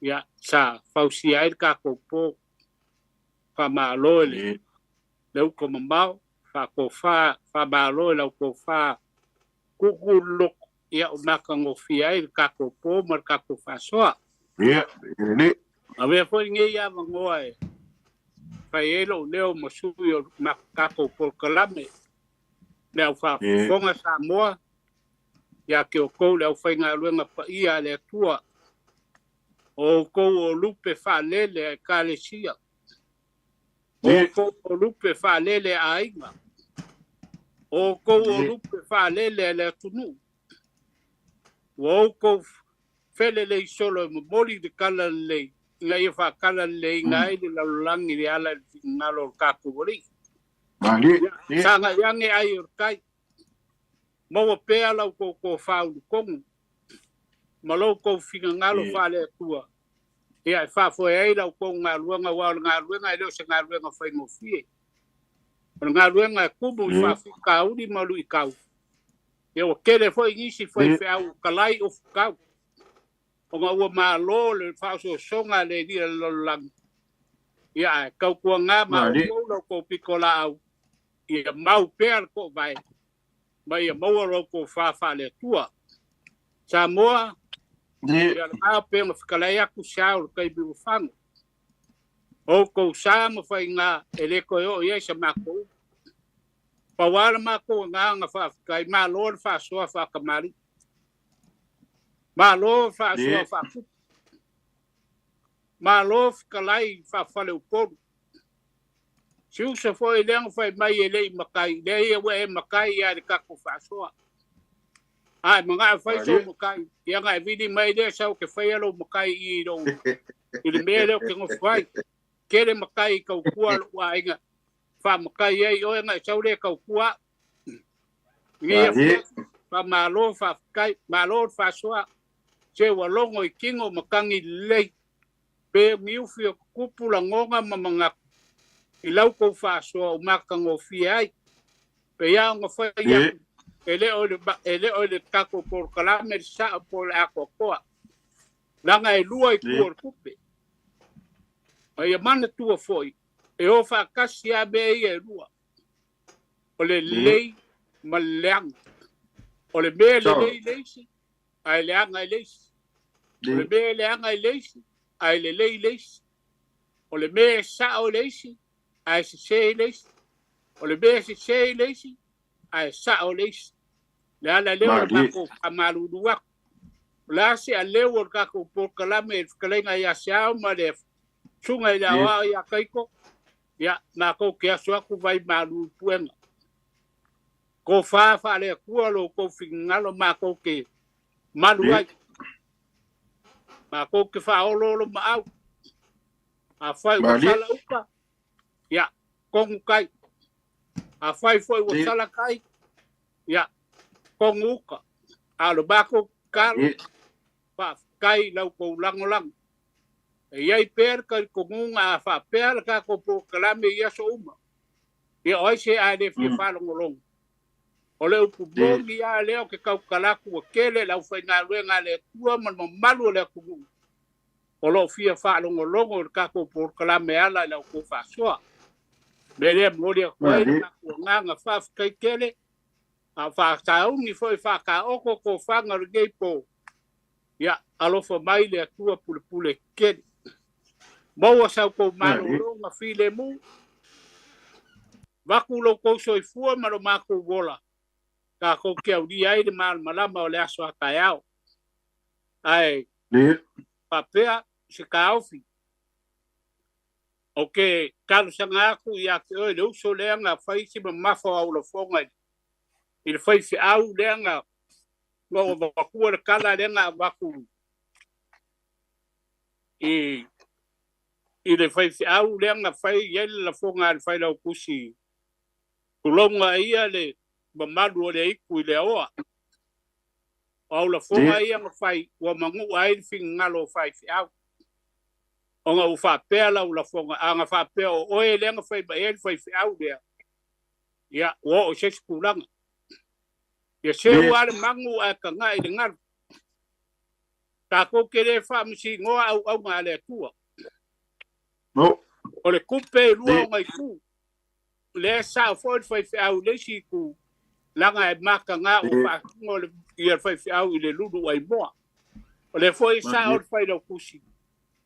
Ia, sa whausia ai le kako pō whamalo e le lau ko mamao, whako wha, whamalo e lau ko wha kuku loko. ia o matagofie ai le tatou po ma le tatou faasoa. Ia, e lelei. Avea foi lenei avanoa e fai ai lou leo ma sui o le tatou polokalame, le au faafofoga Samoa, ia te outou le aufaigaluega paia a le Atua, o outou o lupe faalele a Ekalesia, o outou o lupe faalele a aiga, o outou o lupe faalele a le atunuu, ua outou felelei solo e momoli le talalelei ina ia faatalaleleiina ai le lalolagi i le ala i le finagalo o le tatou Alii. Ia, sagai ane ai o le tai, maua pea la outou tofa ulutonu ma lo outou finagalo faale-Atua, ia e faafoe ai la outou galuega, aua o le galuega e le o se galuega faigofie. O le galuega e tumu i faafitauli ma luitau, ia ua tele foi nisi faifeau ua talai ufutau, ona ua malo le faaosoosoga a le Alii o le lalolagi. Ia ae tautuana ma outou la outou pitolaau, ia mau pea le toovae, ma ia maua lo outou fa faale-Atua. Samoa, ia le pei ona fetalai atu se ao o le taimi ua faga. O outou sa ma faiga e le toe oo i ai sa matou. Pau lava le matou agaga faafetai, malo le faasoa faatamalii. Malo faasoa faatupu. Malo fetalai faafaleupolu. Si uso foi lea na fai mai e le i matai, leai ua e matai ia i le tatou faasoa. A e manao fai sou matai, ia na e vili mai lea sau ke faia lou matai i lou i le mea lea ou te nofo ai. Tele matai i tautua lou aiga, faamatai ai oe na e sau lea tautua au. Nei afiafi, faamalo faafetai, malo le faasoa. Se ua logo i tino matagi lelei. Pe niufi o tutupu lagona ma manatu i lau tou faasoa o matagofie ai. Pe ia ona fai atu, e le o le, e le o le tatou polokalame le sao po o le atoatoa. Leaga e lua itu o le tupe. Ma ia manatua foi, e o faatasi lava mea ia e lua. O le lelei ma le leaga. O le mea lelei le isi, ae leaga i le isi. O le mea e leaga i le isi, ae lelei i le isi. O le mea e sao i le isi, ae sese i le isi. O le mea e sese i le isi, ae sao i le isi. Le ala lea o le matou faamalulu atu. O le a se aleu o le tatou polokalame i le fetalaiga ia Seao ma le susuga i le aoao ia Taito, ia, matou te aso atu vai malu i puega. Tofa faale-Atua lo outou finagalo matou te malu ai. Matou te faaoloolomaau. Afai ua sala uta, ia, tonu tai. Afai foi ua sala tai, ia, tonu uta. A o le matou tatalo, faafetai i la outou lagolago. E i ai pea le talitonuga a faapea le tatou polokalame i aso uma, ia o ai se a le fia faalogologo? O le upu moni lava lea ou te tautala atu ua tele le aufaigaluega a le Atua ma le mamalu o le atunuu o lo o fia faalogologo i le tatou polokalame e ala i la outou faasoa. O le mea lea e momoli atu ai le matou agaga faafetai tele, a o faatauni foi faataoto tofaga o lenei po, ia alofa mai le Atua pulepule tele. Maua sa outou malologa filemu, vaku lo outou soifua ma lo matou ola, tatou te aulia ai le malamalama o le aso a taeao. Ae faapea se taofi, ou te talosaga atu ia te oe le uso lea na fai si mamafa o au lafoga i le faifeau lea na ou avatua le tala lea na avatu i le faifeau lea na fai i ai le lafoga a le Failautusi, tulouna ia le mamalu o le aitu i le aoa. O au lafoga ia na fai ua manua ai le finagalo o faifeau. Ona ua faapea lau lafoga, a na faapea o oe lea na fai mai ai le faifeau lea, ia ua oo i se isi tulaga. Ia seu lava le manu ae tagai i le galu. Tatou te le faamasinoa auauna a le Atua. O le tupe e lua ona itu. Lea e sao foi le faifeau i le isi itu, Laga e makaga ua faatuga le ia le faifeau i le lulu aimoa. O lea foi e sao le failautusi,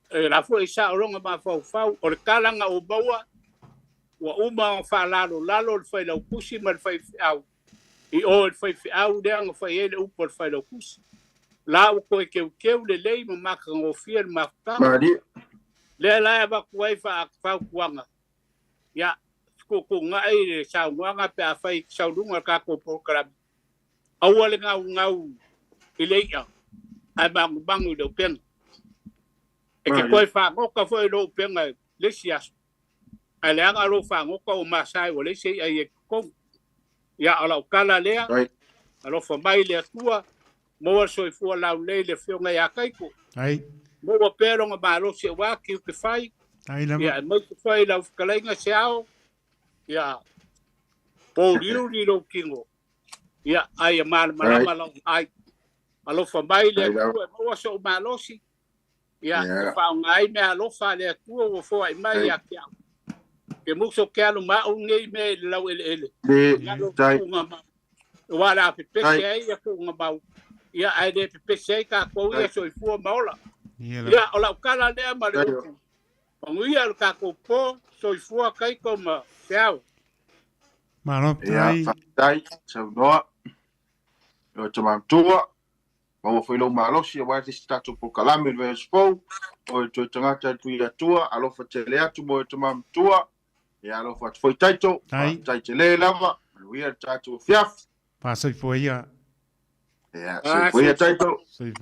e la foi e sao lona mafaufau, o le tala na ou maua, ua uma ona faalalolalo le failautusi ma le faifeau i o i le faifeau lea na fai ai le upu a le failautusi. La ua toe teuteu lelei ma matagofie le mafutaga. Lea la e avatu ai fautuaga, ia, fetuutuunai le saunoaga pe afai e te sau luga i le tatou polokalame, aua le gaugau i le i'a ae manumanu i le upega. E te toe fagota foi i lou upega i le isi aso, ae leaga lou fagota ua masae ua leai se i'a i ai i totonu. Ia, o lau tala lea, alofa mai le Atua, maua le soifua laulelei i le Afioga ia Taito, maua pea lona malosi aua tiute fai, ia, aemaise foi lau fetalaiga Seao, ia, pouliuli lou tino, ia, a ia malamalama lau vaai. Alofa mai le Atua e maua sou malosi, ia, e faaaoga ai meaalofa a le Atua ua foai mai ia te au. Ke muso ke alu ma au nei mea i le laueleele, lalo tuuga mau. Aua o le a pepese ai ia tuuga mau, ia, ae le pepese ai tatou ia soifua ma ola. Ia, o lau tala lea ma le upu. Manuia le tatou po, soifua Taito ma Feau. Malo Ia, faafetai. faafetai, saunoa. E oe tama matua, maua foi lou malosi aua se isi tatou polokalame i le vaiaso fou. O e toe tagata i le Tuiatua, alofa tele atu mo e tama matua. Ia, alofa atu foi Taito. Tai. Faafetai tele lava. Manuia le tatou afiafi. Faasoifua ia. Ia, soifua ia Taito. Soifua.